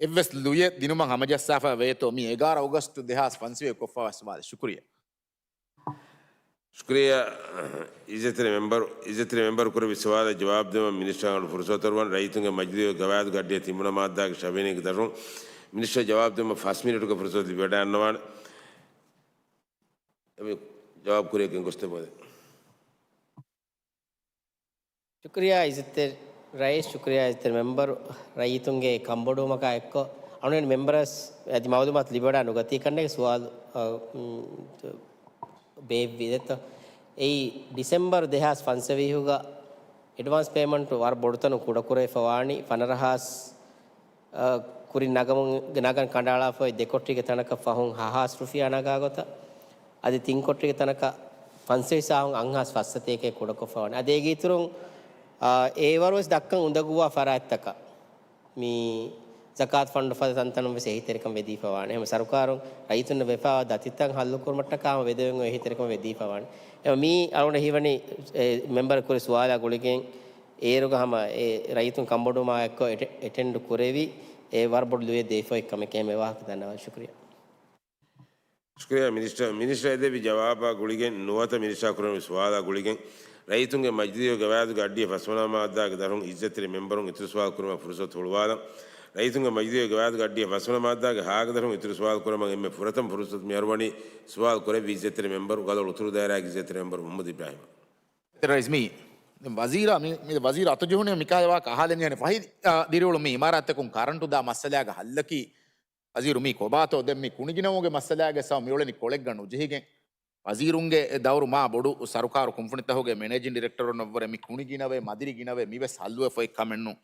އެއްވެސް ލުޔެއް ދިނުމަށް ހަމަޖައްސާފަ ވޭތޯ މި އެގާރަ އޮގަސްޓު ދެހާސް ފަންސަވީހަ ކޮށްފަވާ ސުވާލެއް. ޝުކުރިއްޔާ. ޝުކުރިއްޔާ، އިއްޒަތްތެރި މެމްބަރު، އިއްޒަތްތެރި މެމްބަރު ކުރެއްވި ސުވާލަށް ޖަވާބު ދެއްވަން މިނިސްޓަރަށް ފުރުސަތު އަރުވަން. ރައްޔިތުންގެ މަޖިލީހުގެ ގަވާއިދުގެ އައްޑިއަށް ތިންވަނަ މާއްދާގެ ޝަވިޔަނީގެ ދަށުން މިނިސްޓަރ ޖަވާބު ދެއްވުމަށް ފަސް މިނިޓުގެ ފުރުސަތު ލިބިވަޑައިގަންނަވާނެ. އެ ޖަވާބު ކުރިޔަށް ގެންގޮސްދެއްވާލެ. ޝުކުރިއްޔާ އިއްޒަތްތެރި ރައީސް، ޝުކުރިއްޔާ އިއްޒަތްތެރި މެމްބަރު، ރައްޔިތުންގެ ކަންބޮޑުވުމަކާ އެއްކޮށް، އަޅުގަނޑު މެމްބަރަސް އަދި މައުލޫމާތު ލިބިވަޑާ ނުގަތީ ކަންނޭނގެ ސުވާލު، އަ، މް، ބޭއްވި ދެއްތޯ. އެއީ ޑިސެމްބަރު ދެހާސް ފަންސަވީހުގަ އެޑްވާންސް ޕޭމަންޓު ވަރަށް ބޮޑުތަނުން ކުޑަކުރެވިފަ ވާނީ ފަނަރަ ހާސް އަ، ކުރިން ނަގަމުން، ނަގަން ކަނޑައަޅާފައި ދެ ކޮޓްރީގެ ތަނަކަށް ފަހުން ހަ ހާސް ރުފިޔާ ނަގާ ގޮތަށް، އަދި ތިން ކޮޓްރީގެ ތަނަކަށް ފަންސަވީސް ހާހުން އަށް ހާސް ފަސްސަތޭކައެއް ކުޑަކޮށްފަ ވާނެ. އަދި އޭގެ އިތުރުން، އާ، އޭ ވަރުވެސް ދައްކަން އުނދަގޫވާ ފަރާތްތަކަށް މި ޒަކާތު ފަންޑު ފަދަ ތަންތަނުން ވެސް އެހީތެރިކަން ވެދީފަ ވާނެ. ހަމަ ސަރުކާރުން ރައްޔިތުންނަށް ވެފައިވާ ދަތިތައް ހައްލުކުރުމަށްޓަކާ ހަމަ ވެދެވެން އޮތް އެހީތެރިކަން ވެދީފަ ވާނެ. އެ، މީ އަޅުގަނޑަށް ހީވަނީ، އެ، މެމްބަރު ކުރި ސުވާލާ ގުޅިގެން އޭރުގަ ހަމަ އެ ރައްޔިތުން ކަންބޮޑުވުމާ އެއްކޮށް އެޓެ-، އެޓެންޑް ކުރެވި އެ ވަރަށް ބޮޑު ލުޔެއް ދެވިފައި ކަމެކޭ. އެހެން ވާހަކަ ދަންނަވާ. ޝުކުރިއްޔާ. ޝުކުރިއްޔާ މިނިސްޓަރ، މިނިސްޓަރ އެދެއްވި ޖަވާބާ ގުޅިގެން ނުވަތަ މިނިސްޓަރ ކުރެވުނު ސުވާލާ ގުޅިގެން ރައްޔިތުންގެ މަޖިލީހުގެ ގަވާއިދުގެ އައްޑިއަށް ފަސްވަނަ މާއްދާގެ ދަށުން އިއްޒަތްތެރި މެމްބަރުން އިތުރު ސުވާލު ކުރުމަށް ފުރުސަތު ހުޅުވާލަން. ރައްޔިތުންގެ މަޖިލީހުގެ ގަވާއިދުގެ އައްޑިއަށް ފަސްވަނަ މާއްދާގެ ހާގެ ދަށުން އިތުރު ސުވާލު ކުރުމަށް އެންމެ ފުރަތަމަ ފުރުސަތު މި އަރުވަނީ ސުވާލު ކުރެއްވި އިއްޒަތްތެރި މެމްބަރު ގަލޮޅު އުތުރު ދާއިރާގެ އިއްޒަތްތެރި މެމްބަރު މުހައްމަދު އިބްރާހިމް. ރައީސް، މި، މި ވަޒީރާ، މި، މި ވަޒީރު އަތުޖެހުނީ މިކަހަލަ ވާހަކަ އަހާލަން ޖެހޭނެ. ފަހި، އާ، ދިރިއުޅުން މި އިމާރާތްތަކުން ކަރަންޓު ދާ މައްސަލާގެ ހައްލަކީ ވަޒީރު މީ ކޮބާތޯ؟ ދެން މި ކުނިގިނަވުމުގެ މައްސަލާގެ ސަބަބު މިއުޅެނީ ކޮޅެއްގަ ނުޖެހިގެން. ވަޒީރުންގެ ދައުރު މާ ބޮޑު. ސަރުކާރު ކުންފުނިތަކުގެ މެނޭޖިން ޑިރެކްޓަރުން އަށްވުރެ މި ކުނިގިނަވޭ، މަދިރި ގިނަވޭ، މިވެސް ހައްލުވެފައި ކަމެއްނު.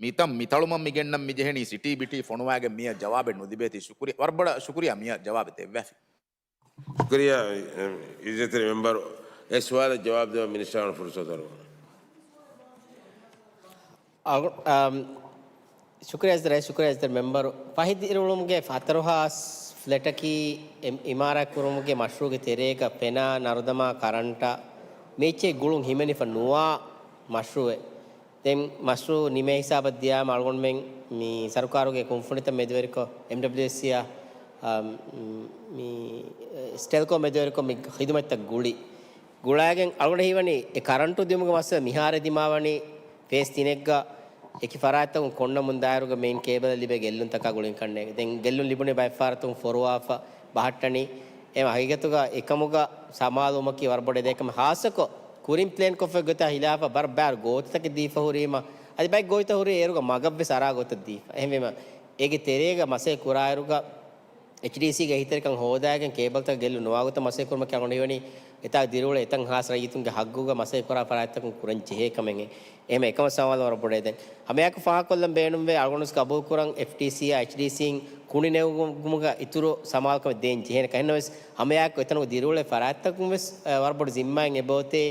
މިތަން މިތަޅުމަށް މިގެންނަން މިޖެހެނީ ސިޓީ ބިޓީ ފޮނުވާގެން މިއަށް ޖަވާބެއް ނުލިބޭތީ. ޝުކުރިއްޔާ، ވަރަށް ބޮޑަށް ޝުކުރިއްޔާ މިއަށް ޖަވާބެއް ދެއްވާފި. ޝުކުރިއްޔާ، އިއްޒަތްތެރި މެމްބަރު، އެ ސުވާލަށް ޖަވާބު ދެވަން މިނިސްޓަރުން ފުރުސަތު އަރުވަން. އަގު-، އަމް، ޝުކުރިއްޔާ އިއްޒަތްތެރި، ޝުކުރިއްޔާ އިއްޒަތްތެރި މެމްބަރު. ފަހި ދިރިއުޅުމުގެ ހަތަރު ހާސް ފްލެޓަކީ އި-، އިމާރާތް ކުރުމުގެ މަޝްރޫޢުގެ ތެރޭގަ ފެނާ ނަރުދަމާ ކަރަންޓާ މި އެއްޗެހި ގުޅުން ހިމެނިފަ ނުވާ މަޝްރޫޢެއް. ދެން މަޝްރޫޢު ނިމޭ ހިސާބަށް ދިޔާމަ އަޅުގަނޑުމެން މި ސަރުކާރުގެ ކުންފުނިތައް މެދުވެރިކޮށް، އެމްޑަބްލިއުއެސްސީއާ، އާ، މި ސްޓެލްކޯ މެދުވެރިކޮށް މި ޚިދުމަތްތައް ގުޅި. ގުޅާގެން އަޅުގަނޑަށް ހީވަނީ އެ ކަރަންޓު ދިއުމުގެ މައްސަލަ މިހާރެ ދިމާވަނީ ފޭސް ތިނެއްގަ އެކި ފަރާތްތަކުން ކޮންނަމުން ދާއިރުގަ މެއިން ކޭބަލް ލިބޭ ގެއްލުންތަކާ ގުޅިން ކަންނޭނގެ. ދެން ގެއްލުން ލިބުނީ ބައެއް ފަހަރަށް ފޮރުވާފަ ބަހައްޓަނީ. އެ ހަގީގަތުގަ އެކަމުގަ ސަމާލުވުމަކީ ވަރަށް ބޮޑު އެއްޗެއް. އެކަމަ ހާއްސަކޮށް ކުރިން ޕްލޭން ކޮށްފަ ގޮތާ ހިލާފަށް ވަރަށް ބާރު ގޯތިތަކެއް ދީފަ ހުރީމަ، އަދި ބައެއް ގޯތިތައް ހުރީ އޭރުގަ މަގަށްވެސް އަރާ ގޮތަށް ދީފަ. އެހެންވީމަ، އޭގެ ތެރޭގަ މަސައްކަތް ކުރާއިރުގަ އެޗްޑީސީގެ އެހީތެރިކަން ހޯދާގެން ކޭބަލްތައް ގެއްލުން ނުވާގޮތަށް މަސައްކަތް ކުރުމަކީ އަޅުގަނޑަށް ހީވަނީ އެތާ ދިރިއުޅޭ އެތައް ހާސް ރައްޔިތުންގެ ހައްގުގަ މަސައްކަތް ކުރާ ފަރާތްތަކުން ކުރަން ޖެހޭ ކަމެއް. އެހެން އެކަމަށް ސަމާލު ވަރަށް ބޮޑޭ. ދެން ހަމައެއާއެކު ފާހަގަކޮށްލަން ބޭނުންވޭ، އަޅުގަނޑުވެސް ގަބޫލުކުރަން އެފްޓީސީއާ އެޗްޑީސީން ކުނިނެގުމުގަ އިތުރު ސަމާލުކަމެއް ދޭން ޖެހޭނެ. އެހެންނަމަވެސް ހަމައެއާއެކު އެތަނުގަ ދިރިއުޅޭ ފަރާތްތަކުންވެސް، އަ، ވަރަށް ބޮޑު ޒިންމާއެއް އެބައޮތޭ.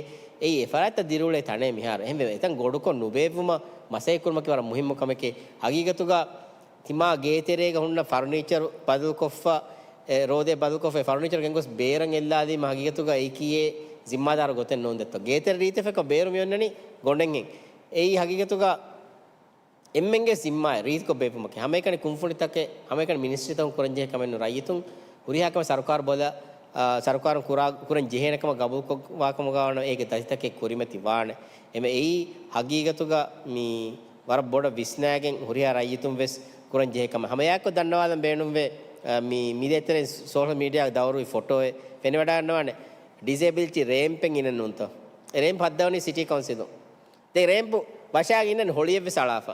އެއީ އެ ފަރާތްތައް ދިރިއުޅޭ ތަނެއް މިހާރު. އެހެންވެ، އެތަން ގޮޑުކޮށް ނުބޭއްވުމަށް މަސައްކަތް ކުރުމަކީ ވަރަށް މުހިއްމު ކަމެކޭ. ހަގީގަތުގަ ތިމާ ގޭތެރޭގަ ހުންނަ ފަރުނީޗަރު ބަދަލުކޮށްފަ، އެ، ރޯދައެއް ބަދަލުކޮށްފަ، އެ ފަރުނީޗަރު ގެންގޮސް ބޭރަށް އެއްލާލީމަ ހަގީގަތުގަ އެއީކީއެއް ޒިންމާދާރު ގޮތެއް ނޫން ދެއްތޯ. ގޭތެރެ ރީތިވެފަ ބޭރު މިއޮންނަނީ ގޮނޑެއްހެން. އެއީ ހަގީގަތުގަ އެންމެންގެ ޒިންމާއެއް ރީތިކޮށް ބޭއްވުމަކީ. ހަމައެކަނި ކުންފުނިތަކެއް، ހަމައެކަނި މިނިސްޓްރީތަކުން ކުރަންޖެހޭ ކަމެއް ނޫން. ރައްޔިތުން ހުރިހާ ކަމެއް ސަރުކާރު ބޮލަ، އާ، ސަރުކާރުން ކުރާ، ކުރަން ޖެހޭނެ ކަމަށް ގަބޫލުކޮށްވާ ކަމުގަ ވާނަމަ އޭގެ ދަތިތަކެއް ކުރިމަތި ވާނެ. އެމެ އެއީ ހަގީގަތުގަ މި ވަރަށް ބޮޑަށް ވިސްނާގެން ހުރިހާ ރައްޔިތުން ވެސް ކުރަން ޖެހޭ ކަމެއް. ހަމައެއާއެކު ދަންނަވާލަން ބޭނުންވޭ، އާ، މި މިދޭތެރެއިން ސޯޝަލް މީޑިއާގަ ދައުރުވި ފޮޓޯއެއް ފެނިވަޑައިގަންނަވާނެ. ޑިސޭބިލިޓީ ރޭމްޕެއް އިންނަން ނޫންތޯ؟ އެ ރޭމްޕް ހައްދަވަނީ ސިޓީ ކައުންސިލުން. ދެން ރޭމްޕު ވަށާގެން އިންނަނީ ހޮޅިއެއްވެސް އަޅާފަ.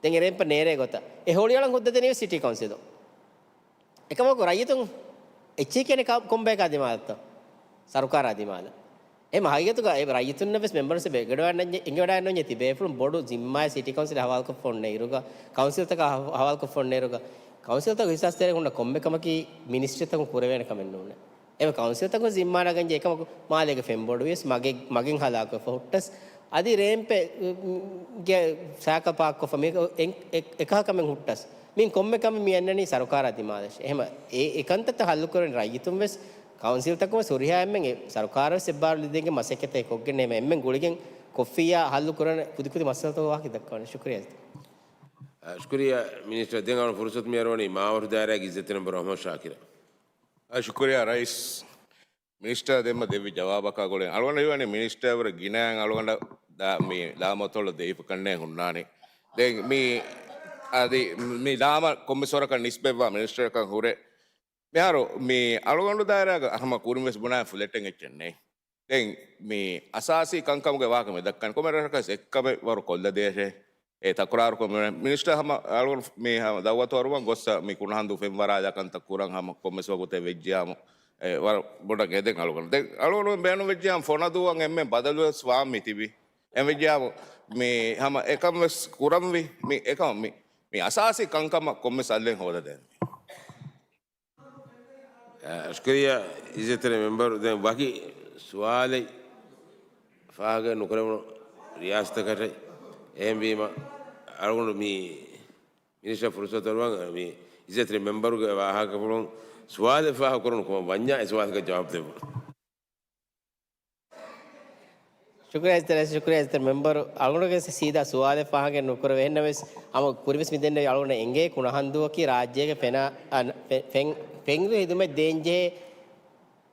ދެން އެ ރޭމްޕަށް ނޭރޭ ގޮތަށް އެ ހޮޅިއަޅަން ހުއްދަ ދެނީވެސް ސިޓީ ކައުންސިލުން. އެކަމަކު ރައްޔިތުން އެއްޗެހި ކިޔަނީ ކަ-، ކޮންބަޔަކާ ދިމާލަށްތޯ؟ ސަރުކާރާ ދިމާލަށް. އެހެން ހަގީގަތުގަ އެ ރައްޔިތުންނަށް ވެސް މެމްބަރުން ވެސް އެނގިވަޑައިގަންނަ-، އެނގިވަޑައިގަންނަވަންޏާ ތިބޭފުޅުން ބޮޑު ޒިންމާއެއް ސިޓީ ކައުންސިލަށް ހަވާލުކޮށްފަ އޮންނަ އިރުގަ، ކައުންސިލްތަކަށް ހަ-، ހަވާލުކޮށްފަ އޮންނަ އިރުގަ، ކައުންސިލްތަކުން ހިސާސްތެރޭ ހުންނަ ކޮންމެ ކަމަކީ މިނިސްޓްރީތަކުން ކުރެވޭނެ ކަމެއް ނޫނޭ. އެމެ ކައުންސިލްތަކުން ޒިންމާ ނަގަންޖެހޭ އެކަމަކު މާލޭގެ ފެންބޮޑުވިޔަސް މަގެއް، މަގެއް ހަލާކުވެފަ ހުއްޓަސް، އަދި ރޭމްޕެއް، ގެ ސައިކަލް ޕާކްކޮށްފަ މީ އެ-، އެ-، އެކަހަލަ ކަމެއް ހުއްޓަސް، މި ކޮންމެ ކަމެއް މި އަންނަނީ ސަރުކާރާ ދިމާލަށް. އެހެމަ އެ، އެ ކަންތައްތައް ހައްލުކުރަން ރައްޔިތުން ވެސް ކައުންސިލްތަކުން ވެސް ހުރިހާ އެންމެން ސަރުކާރަށް ވެސް އެއްބާރު ލިބިދޭން މަސައްކަތެއް ކޮށްގެން އެންމެން ގުޅިގެން ކޮށްފިއްޔާ ހައްލު ކުރަން ކުދިކުދި މައްސަލަތަކުގެ ވާހަކަ ދައްކަވަން. ޝުކުރިއްޔާ. އަ، ޝުކުރިއްޔާ މިނިސްޓަރ. ދެން އަޅު ފުރުސަތު މި އަރުވަނީ މާވަރު ދާއިރާގެ އިއްޒަތްތެރި މެމްބަރު އަޙްމަދު ޝާކިރަށް. އަ، ޝުކުރިއްޔާ ރައީސް. މިނިސްޓަރ ދެންމަ ދެއްވި ޖަވާބަކާ ގުޅިގެން އަޅުގަނޑަށް ހީވަނީ މިނިސްޓަރ ވަރަށް ގިނައިން އަޅުގަނޑަށް ދާ-، މި ލާމަތޮޅު ދެވިފަ ކަންނޭ ހުންނާނީ. ދެން މި އަދި މި ލާމަ ކޮންމެސް ވަރަކަށް ނިސްބަތްވާ މިނިސްޓަރަކަށް ހުރޭ. މިހާރު މި އަޅުގަނޑު ދާއިރާގަ ހަމަ ކުރިން ވެސް ބުނާ ފުލެޓެއް އެއްޗެއް ނެތް. ދެން މި އަސާސީ ކަންކަމުގެ ވާހަކަ މި ދައްކަނީ ކޮންމެ ރަށަކަސް އެއްކަމެއް ވަރު ކޮށްލަދޭށޭ. އެ ތަކުރާރު ކޮށް މި-، މިނިސްޓަރ ހަމަ އަޅުގަނޑު މި ހަމަ ދައުވަތު އަރުވަން ގޮއްސަ މި ކުނަހަނދޫ ފެންވަރާލާ ކަންތައް ކުރަން ހަމަ ކޮންމެސް ވަގުތެއް ވެއްޖިޔާމު، އެ، ވަރަށް ބޮޑަށް ގެދެން އަޅުގަނޑު. ދެން އަޅުގަނޑު ބޭނުން ވެއްޖިޔާމު ފޮނަދޫއަށް އެންމެ ބަދަލުވެސް ވާން މި ތިބި. އެން ވެއްޖިޔާމު މި ހަމަ އެކަން ވެސް ކުރަންވީ. މި އެކަމަށް މި، މި އަސާސީ ކަންކަމަށް ކޮންމެސް އަލްލެން ހޯދަދޭން. އަ، ޝުކުރިއްޔާ އިއްޒަތްތެރި މެމްބަރު. ދެން ވަކި ސުވާލެއް ފާހަގަ ނުކުރެވުނު ރިޔާސަތަކަށެއް. އެހެންވީމަ އަޅުގަނޑު މި މިނިސްޓަރ ފުރުސަތު އަރުވަން މި އިއްޒަތްތެރި މެމްބަރުގެ ވާހަކަފުޅުން ސުވާލެއް ފާހަގަ ކުރަން ކޮމަށް ވަންޏާ އެ ސުވާލަކަށް ޖަވާބު ދެއްވުން. ޝުކުރިއްޔާ އިއްޒަތްތެރި، ޝުކުރިއްޔާ އިއްޒަތްތެރި މެމްބަރު. އަޅުގަނޑުގެ ސީދާ ސުވާލެއް ފާހަގަ ނުކުރެވޭ. އެހެންނަމަވެސް ހަމަ ކުރިންވެސް މި ދެންނެވި އަޅުގަނޑަށް އެނގޭ ކުނަހަންދޫއަކީ ރާއްޖޭގެ ފެނާ-، އަ، ފެ-، ފެން-، ފެން ހިދުމަތް ދޭންޖެހޭ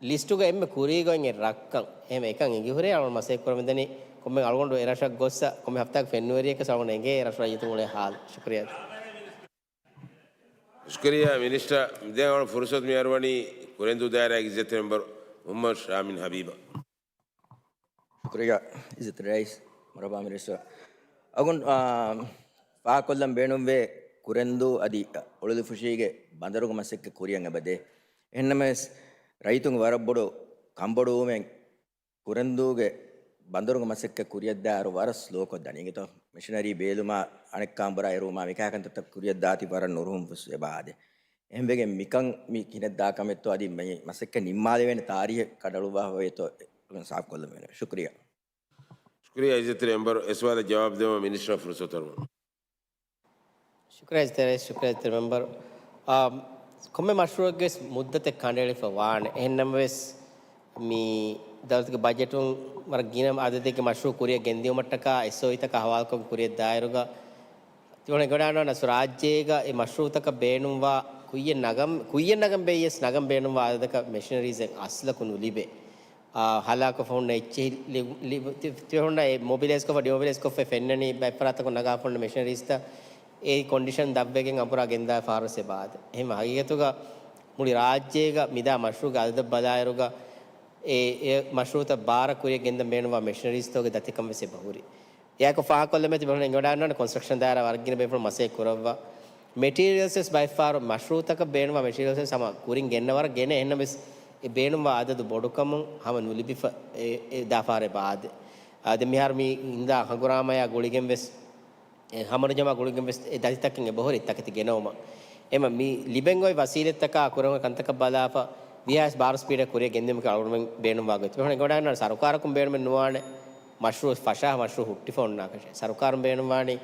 ލިސްޓުގަ އެންމެ ކުރީގޮތް އެއް ރަށްކަން. އެހެން އެކަން އެނގިހުރޭ އަޅުގަނޑު މަސައްކަތް ކުރަމުންދަނީ ކޮންމެ އަޅުގަނޑު އެ ރަށަށް ގޮއްސަ ކޮންމެ ހަފްތާއަކު ފެންނުވެރިޔަކަސް އަޅުގަނޑަށް އެނގޭ އެ ރަށު ރައްޔިތުން އުޅޭ ހާލު. ޝުކުރިއްޔާ. ޝުކުރިއްޔާ މިނިސްޓަރ. ދެން އަޅު ފުރުސަތު މި އަރުވަނީ ކުރެންދޫ ދާއިރާގެ އިއްޒަތްތެރި މެމްބަރު މުހައްމަދު ޝާމިން ހަބީބަށް. ޝުކުރިއްޔާ އިއްޒަތްތެރި ރައީސް. މަރުޙަބާ މިނިސްޓަރ. އަގުން، އާ، ފާހަގަކޮށްލަން ބޭނުންވޭ ކުރެންދޫ އަދި އުޅުލުފުށީގެ ބަނދަރުގެ މަސައްކަތް ކުރިއަށް އެބަދޭ. އެހެންނަމަވެސް ރައްޔިތުން ވަރަށް ބޮޑު ކަންބޮޑުވުމެއް ކުރެންދޫގެ ބަނދަރުގެ މަސައްކަތް ކުރިއަށްދާއިރު ވަރަށް ސްލޯކޮށްދާނެ. އިނގޭތޯ މެޝިނަރީ ބޭލުމާ އަނެއްކާނބުރާ އެރުވުމާ މިކާ ކަންތައްތައް ކުރިއަށްދާތީ ވަރަށް ނުރުހުން ވެސް އެބަ އާދޭ. އެހެންވެގެން މިކަން މި ކިހިނެއް ދާ ކަމެއްތޯ އަދި މި މަސައްކަތް ނިންމާލެވޭނެ ތާރީހެއް ކަނޑައަޅުއްވާފަ ވޭތޯ ސާފުކޮށްލަން ވޭނެ. ޝުކުރިއްޔާ. ޝުކުރިއްޔާ އިއްޒަތްތެރި މެމްބަރު. އެ ސުވާލަށް ޖަވާބު ދެވުމަށް މިނިސްޓަރ ފުރުސަތު އަރުވަން. ޝުކުރިއްޔާ އިއްޒަތްތެރި ރައީސް، ޝުކުރިއްޔާ އިއްޒަތްތެރި މެމްބަރު. އާ، ކޮންމެ މަޝްރޫއެއްގެ ވެސް މުއްދަތެއް ކަނޑައެޅިފަ ވާނެ. އެހެންނަމަވެސް މި ދައުލަތުގެ ބަޖެޓުން ވަރަށް ގިނަ އަދަދެއްގެ މަޝްރޫއު ކުރިއަށް ގެންދިއުމަށްޓަކާ އެސްއޯއީތަކާ ހަވާލުކޮށް ކުރިއަށް ދާއިރުގަ ތިބަހުން އެނގިވަޑައިގަންނަވާނެ ރާއްޖޭގަ އެ މަޝްރޫއުތަކަށް ބޭނުންވާ ކުއްޔަށް ނަގަން، ކުއްޔަށް ނަގަން ބެއްޔަސް ނަގަން ބޭނުންވާ އަދަދަކަށް މެޝިނަރީސް އަސްލަކު ނުލިބޭ. އާ، ހަލާކު ފަހުން އެއްޗެހި ލި-، ލި-، ތި-، ތިބަހުންނަށް އެ މޮބިލައިޒްކޮށްފަ، ޑިމޮބިލައިޒްކޮށްފަ ފެންނަނީ ބައެއް ފަރާތަކުން ނަގާފަ އޮންނަ މެޝިނަރީސްތައް އެ ކޮންޑިޝަން ދަށްވެގެން އަނބުރާ ގެންދާ ފަހަރު ވެސް އެބަ އާދެ. އެހެން ހަގީގަތުގަ މުޅި ރާއްޖޭގަ މިދާ މަޝްރޫއުގެ އަދަދަށް ބަލާއިރުގަ އެ، އެ މަޝްރޫއުތައް ބާރަށް ކުރިއަށް ގެންދަން ބޭނުންވާ މެޝިނަރީސްތަކުގެ ދަތިކަން ވެސް އެބަ ހުރި. އެއާއެކު ފާހަގަކޮށްލަމޭ ތިބަހުން އެނގިވަޑައިގަންނަވާނެ ކޮންސްޓްރަކްޝަން ދާއިރާ ވަރަށް ގިނަ ބޭފުޅުން މަސައްކަތް ކުރައްވާ. މެޓީރިއަލްސް ވެސް ބައެއްފަހަރު މަޝްރޫއުތަކަށް ބޭނުންވާ މެޓީރިއަލްސް ވެސް ހަމަ ކުރިން ގެންނަ ވަރަށް ގެނެ، އެހެންނަމަވެސް އެ ބޭނުންވާ އަދަދު ބޮޑުކަމުން ހަމަ ނުލިބިފަ އެ، އެ ދާ ފަހަރު އެބަ އާދެ. އާ، ދެން މިހާރު މި އިންދާ ހަނގުރާމަޔާ ގުޅިގެން ވެސް އެ ހަމަނުޖަމާ ގުޅިގެން ވެސް އެ ދަތިތަކެއް އެބަހުރި ތަކެތި ގެނައުމަށް. އެމަ މި ލިބެން އޮތް ވަސީލަތްތަކާ ކުރަން ކަންތަކަށް ބަލާފަ، ވީހާވެސް ބާރު ސްޕީޑަށް ކުރިއަށް ގެންދިއުމަކީ އަޅުގަނޑުމެން ބޭނުންވާ ގޮތް. ތިބަހުން އެނގިވަޑައިގަންނަވާނެ ސަރުކާރަކުން ބޭނުމެއް ނުވާނެ މަޝްރޫއު ފަށާ މަޝްރޫއު ހުއްޓިފަ އޮންނާކަށެއް. ސަރުކާރުން ބޭނުންވާނީ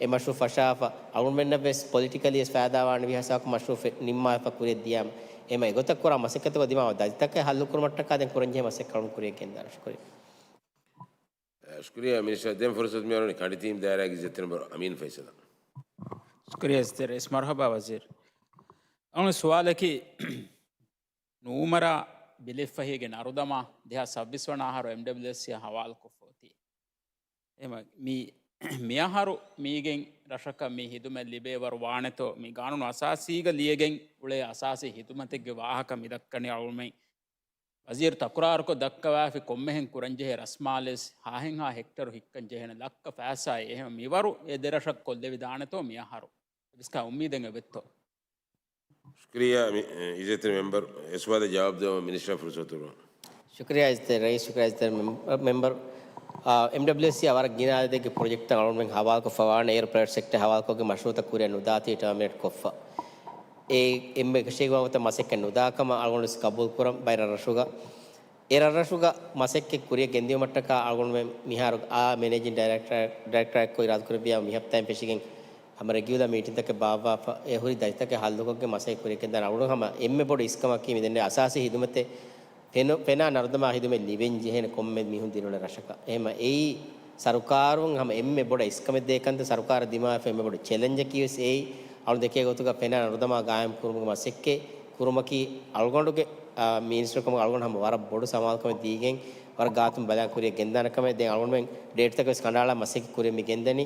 އެ މަޝްރޫއު ފަށާފަ، އަޅުގަނޑުމެންނަށް ވެސް ޕޮލިޓިކަލީ ވެސް ފައިދާވާނެ ވީހާވެސް ސަރުކާރުން މަޝްރޫއު ފެ-، ނިންމާފަ ކުރިއަށް ދިޔާމަ. އެމަ އެގޮތަށް ކުރާ މަސައްކަތުގަ ދިމާވާ ދަތިތަކެއް ހައްލު ކުރުމަށްޓަކާ ދެން ކުރަންޖެހޭ މަސައްކަތް އަޅުގަނޑު ކުރިއަށް ގެންދާނެ. ޝުކުރިއްޔާ. ޝުކުރިއްޔާ މިނިސްޓަރ. ދެން ފުރުސަތު މިއަރުވަނީ ކަނޑިތީމް ދާއިރާގެ އިއްޒަތްތެރި މެމްބަރު އަމީން ފައިސަލަށް. ޝުކުރިއްޔާ އިއްޒަތްތެރި ރައީސް. މަރުޙަބާ ވަޒީރު. އަޅުގަނޑު ސުވާލަކީ ނޫމަރާ ބިލެއްފަހީގެ ނަރުދަމާ ދެހާސް ސައްބީސް ވަނަ އަހަރު އެމްޑަބްލިއުއެސްސީއާ ހަވާލުކޮށްފަ އޮތީ. އެމަ މި، މިއަހަރު މީގެން ރަށަކަށް މި ހިދުމަތް ލިބޭވަރު ވާނެތޯ، މި ގާނޫނު އަސާސީގަ ލިޔެގެން އުޅޭ އަސާސީ ހިދުމަތެއްގެ ވާހަކަ މި ދައްކަނީ އަޅުމެން ވަޒީރު ތަކުރާރުކޮށް ދައްކަވާފި ކޮންމެހެން ކުރަންޖެހޭ ރަސްމާލެސް ހާހެންހާ ހެކްޓަރު ހިއްކަން ޖެހޭނެ ލައްކަ ފައިސާއެއް. އެހެން މިވަރު އެ ދެރަށަށް ކޮށްލެވިދާނެތޯ މިއަހަރު؟ އެބިސްކާ އުއްމީދެއް އެބެއްތޯ؟ ޝުކުރިއްޔާ މި-، އެ، އިއްޒަތްތެރި މެމްބަރު. އެ ސުވާލަށް ޖަވާބު ދެވުމަށް މިނިސްޓަރ ފުރުސަތު ދެއްވާ. ޝުކުރިއްޔާ އިއްޒަތްތެރި ރައީސް، ޝުކުރިއްޔާ އިއްޒަތްތެރި މެމް-، މެމްބަރު. އާ، އެމްޑަބްލިއުއެސްސީއާ ވަރަށް ގިނަ އަދަދެއްގެ ޕްރޮޖެކްޓްތައް އަޅުގަނޑުމެން ހަވާލުކޮށްފަ ވާނެ. އޭރު ޕްރައިވެޓް ސެކްޓަރ ހަވާލުކޮށްގެން މަޝްރޫއުތައް ކުރިއަށް ނުދާތީ ޓާމިނޭޓް ކޮށްފަ. އެ އެންމެ އެކަށީގެ ވަގުތަށް މަސައްކަތް ނުދާ ކަމަށް އަޅުގަނޑު ވެސް ގަބޫލު ކުރަން ބައެއް ރަށްރަށުގަ. އެ ރަށްރަށުގަ މަސައްކަތް ކުރިއަށް ގެންދިއުމަށްޓަކާ އަޅުގަނޑުމެން މިހާރު އާ މެނޭޖިން ޑައިރެކްޓަރ، ޑައިރެކްޓަރ އެއްކޮށް އިރާދަކުރެއްވިޔާ މި ހަފްތާއިން ފެށިގެން ހަމަ ރެގިއުލާ މީޓިންތަކެއް ބާއްވާފަ، އެ ހުރި ދަތިތަކެއް ހައްލުކޮށްގެން މަސައްކަތް ކުރިއަށް ގެންދާނެ. އަޅުގަނޑު ހަމަ އެންމެ ބޮޑު އިސްކަމަކީ މި ދެންނެވި އަސާސީ ހިދުމަތެއް ފެނު-، ފެނާ ނަރުދަމާ ހިދުމަތް ލިބެން ޖެހޭނެ ކޮންމެ މީހުން ދިރިއުޅޭ ރަށަކަށް. އެހެމަ އެއީ ސަރުކާރުން ހަމަ އެންމެ ބޮޑަށް އިސްކަމެއް ދޭ ކަންތައް ސަރުކާރަށް ދިމާވެފަ އެންމެ ބޮޑު ޗެލެންޖަކީ ވެސް އެއީ. އަޅު ދެކޭ ގޮތުގަ ފެނާ ނަރުދަމާ ގާއިމް ކުރުމުގެ މަސައްކަތް ކުރުމަކީ އަޅުގަނޑުގެ، އާ، މިނިސްޓަރުކަމުގަ އަޅުގަނޑު ހަމަ ވަރަށް ބޮޑު ސަމާލުކަމެއް ދީގެން ވަރަށް ގާތުން ބަލާން ކުރިއަށް ގެންދާނެ ކަމެއް. ދެން އަޅުގަނޑުމެން ޑޭޓްތަކެއް ވެސް ކަނޑައަޅާ މަސައްކަތް ކުރިއަށް މި ގެންދަނީ.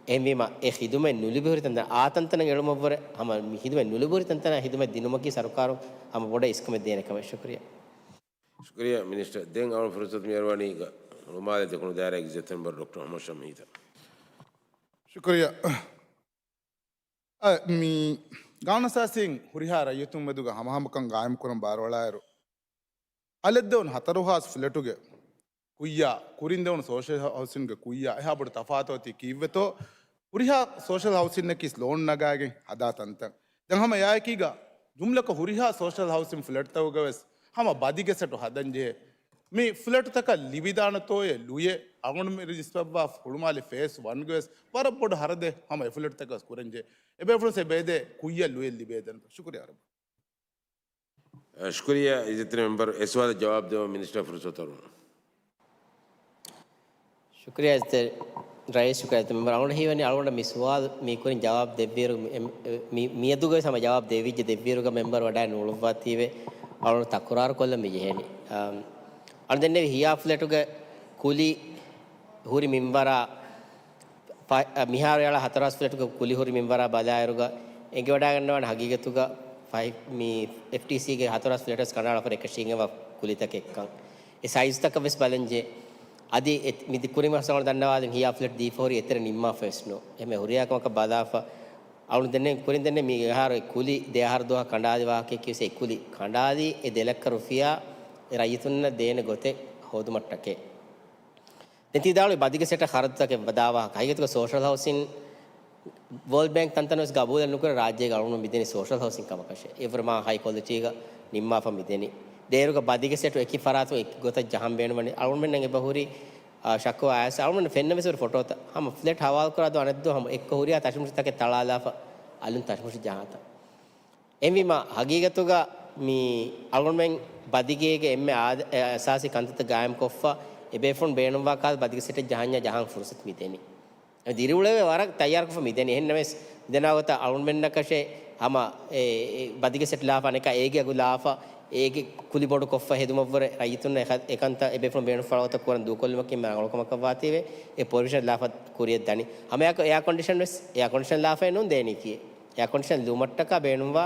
އެހެންވީމަ އެ ހިދުމަތް ނުލިބި ހުރި ތަންތަނަށް އާ ތަންތަނަށް އެޅުމަށްވުރެ ހަމަ މި ހިދުމަތް ނުލިބި ހުރި ތަންތަނަށް ހިދުމަތް ދިނުމަކީ ސަރުކާރުން ހަމަ ބޮޑަށް އިސްކަމެއް ދޭނެ ކަމެއް. ޝުކުރިއްޔާ. ޝުކުރިއްޔާ މިނިސްޓަރ. ދެން އަޅުގަނޑު ފުރުސަތު މިއަރުވަނީ ހުޅުމާލެ ދެކުނު ދާއިރާގެ އިއްޒަތްތެރި މެމްބަރު ޑޮކްޓަރ މުހައްމަދު ޝަމް ހީތަށް. ޝުކުރިއްޔާ. އަ، މި ގާނޫނުއަސާސީން ހުރިހާ ރައްޔިތުން މެދުގަ ހަމަހަމަކަން ގާއިމްކުރަން ބާރުއަޅާއިރު، އަލަށްދެވުނު ހަތަރު ހާސް ފްލެޓުގެ ކުއްޔާ، ކުރިން ދެވުނު ސޯޝަލް ހައުސިންގގެ ކުއްޔާ އެހާ ބޮޑު ތަފާތު އޮތީ ކީއްވެތޯ؟ ހުރިހާ ސޯޝަލް ހައުސިންއަކީ ލޯން ނަގާގެން ހަދާ ތަންތަން. ދެން ހަމަ އެއާއެކީގަ ޖުމްލަކޮށް ހުރިހާ ސޯޝަލް ހައުސިން ފްލެޓްތަކުގަ ވެސް ހަމަ ބަދިގެ ސެޓު ހަދަންޖެހޭ. މި ފްލެޓުތަކަށް ލިބިދާނެތޯއޭ ލުޔެއް އަޅުގަނޑު މި ރިޖިސްޓަރވާ ހުޅުމާލެ ފޭސް ވަންގެ ވެސް ވަރަށް ބޮޑު ހަރަދެއް ހަމަ އެ ފްލެޓްތަކަށް ވެސް ކުރަންޖެހޭ. އެބޭފުޅުން ސެ ބޭދޭ ކުއްޔަށް ލުޔެއް ލިބޭދެން. ޝުކުރިއްޔާ ވަރަށް ބޮޑަށް. އަ، ޝުކުރިއްޔާ އިއްޒަތްތެރި މެމްބަރު. އެ ސުވާލަށް ޖަވާބު ދެވަން މިނިސްޓަރ ފުރުސަތު އަރުވަން. ޝުކުރިއްޔާ އިއްޒަތްތެރި ރައީސް، ޝުކުރިއްޔާ އިއްޒަތްތެރި މެމްބަރު. އަޅުގަނޑަށް ހީވަނީ އަޅުގަނޑަށް މި ސުވާލު މި ކުރިން ޖަވާބު ދެއްވިއިރު މި-، މި-، މިއަދުގަވެސް ހަމަ ޖަވާބު ދެވިއްޖެ ދެއްވިއިރުގަ މެމްބަރު ވަޑައި ނޫޅުއްވާތީވެ އަޅުގަނޑު ތަކުރާރު ކޮށްލަން މި ޖެހެނީ. އަ، އަޅު ދެންނެވި ހިޔާ ފްލެޓުގެ ކުލި ހުރި މިންވަރާ ފަ-، އަ، މިހާރު އެއަޅާ ހަތަރު ހާސް ފްލެޓުގެ ކުލި ހުރި މިންވަރާ ބަލާއިރުގަ އެނގިވަޑައިގަންނަވާނެ ހަގީގަތުގަ ފަހި-، މި އެފްޓީސީގެ ހަތަރު ހާސް ފްލެޓަށް ކަނޑައަޅާފަ އެކަށީގެންވާ ކުލިތަކެއްކަން. އެ ސައިޒްތަކަށް ވެސް ބަލަންޖެ. އަދި އެ-، މި ދި-، ކުރިން ވެސް އަޅުގަނޑު ދަންނަވާލިން ހިޔާ ފްލެޓް ދީފަ ހުރި އެތެރެ ނިންމާފަ ވެސް ނޫން. އެހެން ހުރިހާ ކަމަކަށް ބަލާފަ އަޅުގަނޑު ދެންނެވި ކުރިން ދެންނެވި މިހާރު އެ ކުލި ދެ އަހަރު ދުވަހަށް ކަނޑާލި ވާހަކައަކީ ވެސް އެ ކުލި ކަނޑާލީ އެ ދެ ލައްކަ ރުފިޔާ އެ ރައްޔިތުންނަށް ދޭނެ ގޮތެއް ހޯދުމަށްޓަކައި. ދެން ތި ވިދާޅުވި ބަދިގެ ސެޓަށް ޚަރަދުތަކެއް ދާ ވާހަކަ. ހަގީގަތުގަ ސޯޝަލް ހައުސިން ވޯލްޑް ބޭންކް ތަންތަނުން ވެސް ގަބޫލެއް ނުކުރޭ ރާއްޖޭގަ އަޅުގަނޑު މިދެނީ ސޯޝަލް ހައުސިން ކަމަކަށެއް. އެވަރު މާ ހައި ކޮލިޓީގަ ނިންމާފަ މިދެނީ. ދޭއިރުގަ ބަދިގެ ސެޓު އެކި ފަރާތުން އެކި ގޮތަށް ޖަހަން ބޭނުންވަނީ. އަޅުގަނޑުމެންނަށް އެބަހުރި، އާ، ޝަކުވާ އައިސް އަޅުގަނޑު ފެންނަ ވެސް ހުރި ފޮޓޯތައް. ހަމަ ފްލެޓް ހަވާލުކުރާ ދުވަހު އަނެއް ދުވަހު ހަމަ އެއްކޮށް ހުރިހާ ތަށިމުށިތަކެއް ތަޅާލާފަ އަލުން ތަށިމުށި ޖަހާތަން. އެހެންވީމަ، ހަގީގަތުގަ މި އަޅުގަނޑުމެން ބަދިގޭގެ އެންމެ އާދަ-، އެ، އަސާސީ ކަންތައްތައް ގާއިމްކޮށްފަ، އެބޭފުޅުން ބޭނުންވާ ކަހަލަ ބަދިގެ ސެޓެއް ޖަހަންޏާ ޖަހަން ފުރުސަތު މިދެނީ. ދިރިއުޅެވޭ ވަރަށް ތައްޔާރުކޮށްފަ މިދެނީ. އެހެންނަމަވެސް، ދެނާ ގޮތަށް އަޅުގަނޑުމެންނަކަށެއް ހަމަ އެ، އެ ބަދިގެ ސެޓް ލާފަ އަނެކާ އޭގެ އަގު ލާފަ، އޭގެ ކުލި ބޮޑުކޮށްފަ ހެދުމަށްވުރެ ރައްޔިތުންނަށް އެކަ-، އެކަންތައް އެބޭފުޅުން ބޭނުންފުޅު ގޮތަށް ކުރަން ދޫކޮށްލުމަކީ އެންމެ ރަނގަޅު ކަމަކަށްވާތީވެ، އެ ޕްރޮވިޝަން ލާފަ ކުރިއަށް ދަނީ. ހަމައެއާއެކު އެއާ ކޮންޑިޝަން ވެސް، އެއާ ކޮންޑިޝަން ލާފައެއް ނޫން ދޭނީކީ. އެއާ ކޮންޑިޝަން ލުމަށްޓަކާ ބޭނުންވާ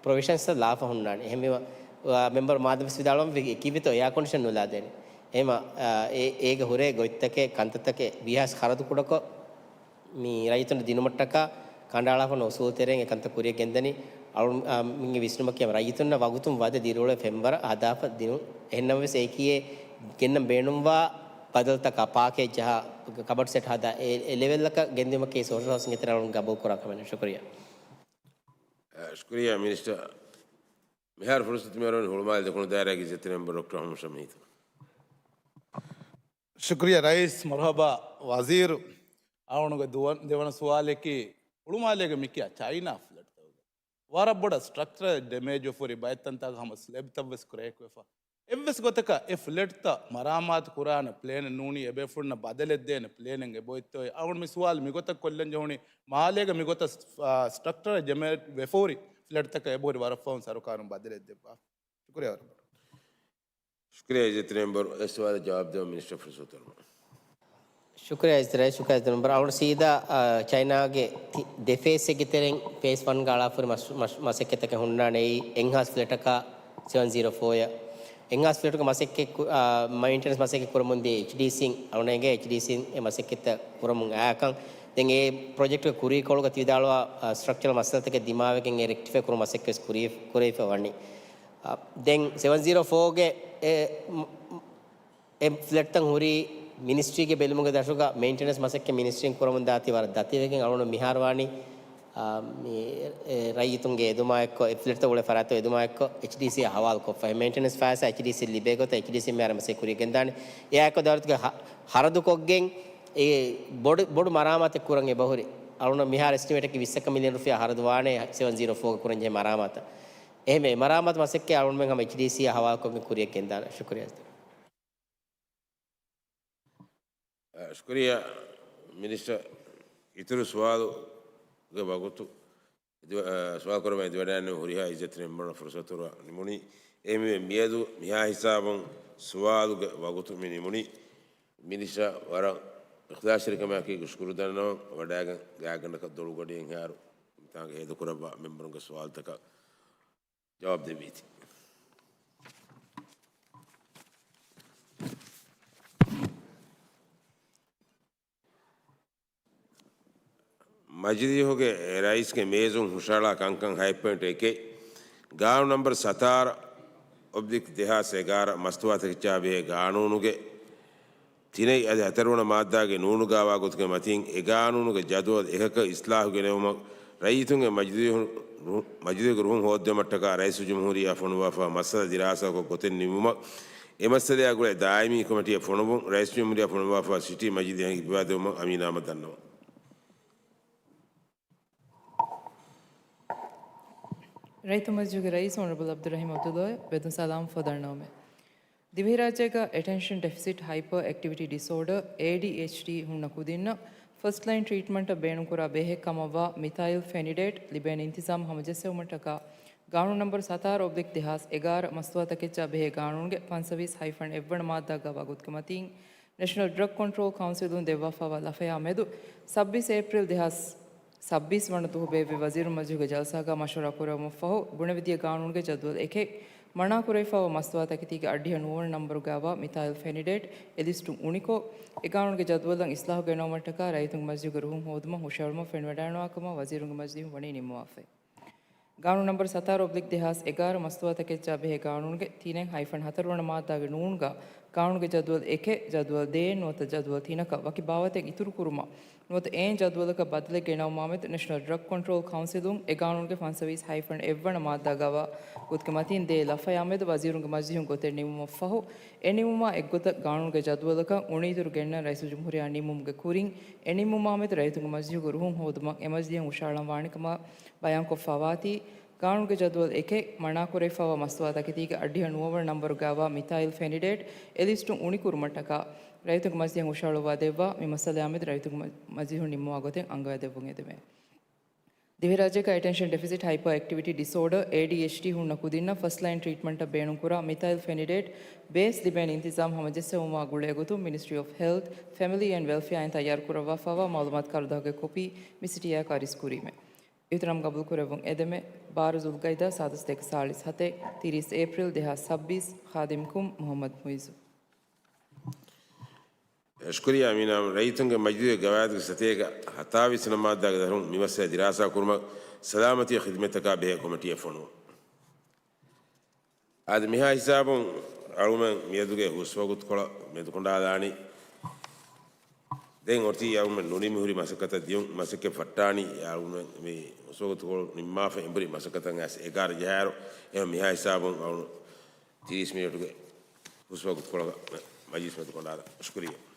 ޕްރޮވިޝަންސް ލާފަ ހުންނާނެ. އެހެންވީމަ، އާ، މެމްބަރު މާދަމަސް ވިދާޅުވަން ކީއްވެތޯ އެއާ ކޮންޑިޝަން ނުލާ ދޭނެ. އެހެންވީމަ، އާ، އެ-، އޭގެ ހުރޭ ގޮތްތަކެއް ކަންތައްތަކެއް ވީހާވެސް ޚަރަދު ކުޑަކޮށް، މި ރައްޔިތުންނަށް ދިނުމަށްޓަކާ ކަނޑައަޅާފަ އުސޫލު ތެރެއިން އެކަންތައް ކުރިއަށް ގެންދަނީ. އަޅު-، އާ، މިގެ ވިސްނުމަކީ ރައްޔިތުންނަށް ވަގުތުން ވަދެ ދިރިއުޅޭ ފެންވަރަށް ހަދާފަ ދިނުން. އެހެންނަމަވެސް އެއީ ގެންނަން ބޭނުންވާ ބަދަލުތަކާ ޕާކޭޖް ޖަހާ، ކަބަޑް ސެޓް ހަދާ އެ، އެ ލެވެލްއަކަށް ގެންދިއުމަކީ ސޯޝަލް ހައުސިންގ ތެރޭ އަޅުގަނޑު ގަބޫލު ކުރާ ކަމެއް. ޝުކުރިއްޔާ. އަ، ޝުކުރިއްޔާ މިނިސްޓަރ. މިހާރު ފުރުސަތު މިއަރުވަނީ ހުޅުމާލެ ދެކުނު ދާއިރާގެ އިއްޒަތްތެރި މެމްބަރު ޑޮކްޓަރ ހަމަ ޝަމީތު. ޝުކުރިއްޔާ ރައީސް، މަރުހަބާ ވަޒީރު. އަޅުގަނޑުގެ ދުވަ-، ދެވަނަ ސުވާލަކީ ހުޅުމާލޭގެ މިކިޔާ ޗައިނާ ފްލެޓްތަކުގެ ވަރަށް ބޮޑަށް ސްޓްރަކްޗަރ ޑެމޭޖް ފުރި ބައެއް ތަންތާގަ ހަމަ ސްލެބްތައް ވެސް ކްރޭކް ވެފަ. އެއްވެސް ގޮތަކަށް އެ ފްލެޓްތައް މަރާމާތު ކުރާނެ ޕްލޭނެއް ނޫނީ، އެބޭފުޅުންނަށް ބަދަލެއް ދޭނެ ޕްލޭނެއް އެބައޮތްތޯއޭ؟ އަޅުގަނޑު މި ސުވާލު މިގޮތަށް ކޮށްލަން ޖެހުނީ، މާލޭގަ މިގޮތަށް، އާ، ސްޓްރަކްޗަރ ޑެމޭޖް ވެފަ ހުރި ފްލެޓްތަކަށް އެބަހުރި ވަރަށް ފަހުން ސަރުކާރުން ބަދަލެއް ދެއްވާ. ޝުކުރިއްޔާ ވަރަށް ބޮޑަށް. ޝުކުރިއްޔާ އިއްޒަތްތެރި މެމްބަރު. އެ ސުވާލަށް ޖަވާބު ދެވަން މިނިސްޓަރ ފުރުސަތު އަރުވަން. ޝުކުރިއްޔާ އިއްޒަތްތެރި ރައީސް، ޝުކުރިއްޔާ އިއްޒަތްތެރި މެމްބަރު. އަޅުގަނޑު ސީދާ، އާ، ޗައިނާގެ ތި-، ދެ ފޭސްއެއްގެ ތެރެއިން ފޭސް ވަންގަ އަޅާފަ ހުރި މަސް-، މަސް-، މަސައްކަތްތަކެއް ހުންނާނެ. އެއީ އެއްހާސް ފްލެޓަކާ ސެވަން ޒީރޯ ފޯ އަށް. އެއްހާސް ފްލެޓުގެ މަސައްކަތް ކު-، އާ، މެއިންޓެނަންސް މަސައްކަތް ކުރަމުން ދިޔަ އެޗްޑީސީން އަޅުގަނޑުގެ އެޗްޑީސީން އެ މަސައްކަތްތައް ކުރަމުން އައިކަން. ދެން އެ ޕްރޮޖެކްޓުގެ ކުރީކޮޅުގަ ތި ވިދާޅުވާ، އާ، ސްޓްރަކްޗަރ މައްސަލަތަކެއް ދިމާވެގެން އެ ރެކްޓިފައި ކުރުމަށް މަސައްކަތް ކުރި-، ކުރެވިފަ ވަނީ. އަ، ދެން ސެވަން ޒީރޯ ފޯގެ އެ، މް-، މް-، އެ ފްލެޓްތައް ހުރީ މިނިސްޓްރީގެ ބެލުމުގެ ދަށުގަ މެއިންޓެނަންސް މަސައްކަތް މިނިސްޓްރީން ކުރަމުން ދާތީ ވަރަށް ދަތިވެގެން އަޅުގަނޑު މިހާރު ވާނީ، އަ، މި، އެ، ރައްޔިތުންގެ އެދުމާ އެއްކޮށް، އެ ފްލެޓްތައް އުޅޭ ފަރާތުން އެދުމާ އެއްކޮށް އެޗްޑީސީއާ ހަވާލު ކޮށްފަ. އެ މެއިންޓެނަންސް ފައިސާ އެޗްޑީސީ ލިބޭ ގޮތަށް އެޗްޑީސީ މިހާރު މަސައްކަތް ކުރިއަށް ގެންދާނެ. އެއާއެކު ދައުލަތުގެ ހަ-، ހަރަދުކޮށްގެން އެ ބޮޑު، ބޮޑު މަރާމާތެއް ކުރަން އެބަހުރި. އަޅުގަނޑު މިހާރު އެސްޓިމޭޓަކީ ވިއްސަކަށް މިލިއަން ރުފިޔާ ހަރަދު ވާނެ ސެވަން ޒީރޯ ފޯގަ ކުރަންޖެހޭ މަރާމާތަށް. އެހެންވެ، މަރާމާތު މަސައްކަތް އަޅުގަނޑުމެން ހަމަ އެޗްޑީސީއާ ހަވާލުކޮށްގެން ކުރިއަށް ގެންދާނެ. ޝުކުރިއްޔާ. އަ، ޝުކުރިއްޔާ މިނިސްޓަރ. އިތުރު ސުވާލުގެ ވަގުތު އެދިވަ-، އަ، ސުވާލު ކުރައްވަން އެދިވަޑައިގެންނެވި ހުރިހާ އިއްޒަތްތެރި މެމްބަރުންނަށް ފުރުސަތު ނިމުނީ. އެހެންވެ، މިއަދު މިހާ ހިސާބުން ސުވާލުގެ ވަގުތު މި ނިމުނީ. މިނިސްޓަރ ވަރަށް އިޚްލާޞްތެރިކަމާއެކީ ޝުކުރު ދަންނަވަން. ވަޑައިގެން ގާތްގަނޑަކަށް ދޮޅުގަޑިއެއްހާއިރު މިތާނގަ ހޭދަކުރައްވާ މެމްބަރުންގެ ސުވާލުތަކަށް ޖަވާބު ދެއްވީތީ. މަޖިލީހުގެ ރައީސްގެ މޭޒުން ހުށަހަޅާ ކަންކަން ހަތް ޕޮއިންޓް އެކެއް، ގާނޫނު ނަންބަރު ސަތާރަ އޮބްލިކް ދެހާސް އެގާރަ މަސްތުވާތަކެއްޗާ ބެހޭ ގާނޫނުގެ ތިނެއް އަދި ހަތަރުވަނަ މާއްދާގެ ނޫނު ގާވާ ގޮތުގެ މަތިން އެ ގާނޫނުގެ ޖަދުވަލް އެކަކަށް އިސްލާހު ގެނެވުމަށް ރައްޔިތުންގެ މަޖިލީހު-، މަޖިލީހުގެ ރުހުން ހޯއްދެވުމަށްޓަކާ ރައީސުލްޖުމްހޫރިއްޔާ ފޮނުއްވާފާ މައްސަލަ ދިރާސާކޮށް ގޮތެއް ނިމުމަށް އެ މައްސަލައާ ގުޅޭ ދާއިމީ ކޮމިޓީއަށް ފޮނުވުން ރައީސުލްޖުމްހޫރިއްޔާ ފޮނުއްވާފާ ސިޓީ މަޖިލީހަށް ހިއްޕަވާދެވުމަށް އަމީނާމަ ދަންނަވަން. ރައްޔިތު މަޖިލީހުގެ ރައީސް އޮނަރަބަލް އަބްދުއްރަހީމް އަބްދުއްލާއަށް ވެދުން ސަލާމް ފަދައިންނެވުމެވެ. ދިވެހިރާއްޖޭގަ އެޓެންޝަން ޑެފިސިޓް ހައިޕަރ އެކްޓިވިޓީ ޑިސޯޑަރ، އޭޑީއެޗްޑީ، ހުންނަ ކުދިންނަށް ފަސްޓް ލައިން ޓްރީޓްމަންޓަށް ބޭނުންކުރާ ބޭހެއް ކަމަށްވާ މިތާއިލް ފެނިޑޭޓް ލިބޭނެ އިންތިޒާމް ހަމަޖެއްސެވުމަށްޓަކާ ގާނޫނު ނަންބަރު ސަތާރަ އޮބްލިކް ދެހާސް އެގާރަ މަސްތުވާތަކެއްޗާ ބެހޭ ގާނޫނުގެ ފަންސަވީސް ހައިފަން އެއްވަނަ މާއްދާގަ ވާގޮތުގެ މަތީން ނެޝަނަލް ޑްރަގް ކޮންޓްރޯލް ކައުންސިލުން ދެއްވާފާވާ ލަފަޔާ މެދު ސައްބީސް އޭޕްރީލް ދެހާސް ސައްބީސް ވަނަ ދުވަހު ބޭއްވި ވަޒީރު މަޖިލީހުގެ ޖަލްސާގަ މަޝްވަރާ ކުރެވުމަށްފަހު ބުނެވިދިޔަ ގާނޫނުގެ ޖަދުވަލް އެކެއް، މަނާކުރެވިފާވާ މަސްތުވާތަކެތީގެ އަށްޑިހަ ނުވަވަނަ ނަންބަރުގައިވާ މިތާއިލް ފެނިޑޭޓް އެ ލިސްޓުން އުނިކޮށް، އެ ގާނޫނުގެ ޖަދުވަލަށް އިސްލާހު ގެނައުމަށްޓަކާ ރައްޔިތުންގެ މަޖިލީހުގެ ރުހުން ހޯދުމަށް ހުށަހެޅުމަށް ފެނިވަޑައިގަންނަވާކަމަށް ވަޒީރުންގެ މަޖިލީހުން ވަނީ ނިންމަވާފައި. ގާނޫނު ނަންބަރު ސަތާރަ އޮބްލިކް ދެހާސް އެގާރަ މަސްތުވާތަކެއްޗާ ބެހޭ ގާނޫނުގެ ތިނެއް ހައިފަން ހަތަރުވަނަ މާއްދާގެ ނޫނުގަ ގާނޫނުގެ ޖަދުވަލް އެކެއް، ޖަދުވަލް ދޭއް ނުވަތަ ޖަދުވަލް ތިނަކަށް ވަކި ބާވަތެއް އިތުރުކުރުމަށް ނުވަތަ އެހެން ޖަދުވަލަކަށް ބަދަލެއް ގެނައުމާމެދު ނެޝަނަލް ޑްރަގް ކޮންޓްރޯލް ކައުންސިލުން އެ ގާނޫނުގެ ފަންސަވީސް ހައިފަން އެއްވަނަ މާއްދާގައިވާ ގޮތުގެ މަތީން ދޭ ލަފަޔާމެދު ވަޒީރުންގެ މަޖިލީހުން ގޮތެއް ނިމުމަށްފަހު، އެ ނިމުމާ އެއްގޮތަށް ގާނޫނުގެ ޖަދުވަލަކަށް އުނިއިތުރު ގެންނަން ރައީސުލްޖުމްހޫރިއްޔާ ނިންމުމުގެ ކުރިން، އެ ނިންމުމާމެދު ރައްޔިތުންގެ މަޖިލީހުގެ ރުހުން ހޯދުމަށް އެ މަޖިލީހަށް ހުށަހަޅަން ވާނެކަމަށް ބަޔާންކޮށްފާވާތީ، ގާނޫނުގެ ޖަދުވަލް އެކެއް، މަނާކުރެވިފާވާ މަސްތުވާ ތަކެތީގެ އަށްޑިހަ ނުވަވަނަ ނަންބަރުގައިވާ މިތާއިލް ފެނިޑޭޓް އެ ލިސްޓުން އުނިކުރުމަށްޓަކާ، ރައްޔިތުންގެ މަޖިލީހަށް ހުށަހަޅުއްވާ ދެއްވާ މި މައްސަލަޔާމެދު ރައްޔިތުންގެ މަ-، މަޖިލީހުން ނިންމަވާ ގޮތެއް އަންގަވައިދެއްވުން އެދެމެ. ދިވެހިރާއްޖޭގަ އެޓެންޝަން ޑެފިސިޓް ހައިޕަރ އެކްޓިވިޓީ ޑިސޯޑަރ، އޭޑީއެޗްޑީ، ހުންނަ ކުދިންނަށް ފަސްޓް ލައިން ޓްރީޓްމަންޓަށް ބޭނުންކުރާ މިތާއިލް ފެނިޑޭޓް ބޭސް ލިބޭނެ އިންތިޒާމް ހަމަޖެއްސެވުމާ ގުޅޭގޮތުން މިނިސްޓްރީ އޮފް ހެލްތް، ފެމިލީ އެންޑް ވެލްފެއާއިން ތައްޔާރުކުރައްވާފާވާ މައުލޫމާތު ކަރުދާހުގެ ކޮޕީ މި ސިޓީއާއެކު އަރިސް ކުރީމެ. އިހުތިރާމް ގަބޫލުކުރެއްވުން އެދެމެ. ބާރު ޒުލްގައިދާ ސާދަ ސަތޭކަ ސާޅީސް ހަތެއް، ތިރީސް އޭޕްރީލް ދެހާސް ސައްބީސް، ޚާދިމްކުން މުޙައްމަދު މުއިއްޒު. ޝުކުރިއްޔާ އަމީނާ. ރައްޔިތުންގެ މަޖިލީހުގެ ގަވާއިދުގެ ސަތޭކަ ހަތާވީސް ނަ މާއްދާގެ ދަށުން މި މައްސަލަ ދިރާސާ ކުރުމަށް ސަލާމަތީ ޚިދުމަތްތަކާ ބެހޭ ކޮމިޓީއަށް ފޮނުވުން. އަދި މިހާ ހިސާބުން އަޅުމެން މިއަދުގެ ހުސްވަގުތުކޮޅަށް މެދުކޮނޑާލާނީ. ދެން އޮތީ އަޅުމެން ނުނިމިހުރި މަސައްކަތަށް ދިޔުން. މަސައްކަތް ފައްޓާނީ އަޅުމެން މި ހުސްވަގުތުކޮޅު ނިންމާފަ އެނބުރި މަސައްކަތަށް އައިސް އެގާރަ ޖަހާއިރު. އެހެން މިހާ ހިސާބުން އަޅު ތިރީސް މިނެޓުގެ ހުސްވަގުތުކޮޅަކަށް މަޖިލިސް މެދުކޮނޑާލަން. ޝުކުރިއްޔާ.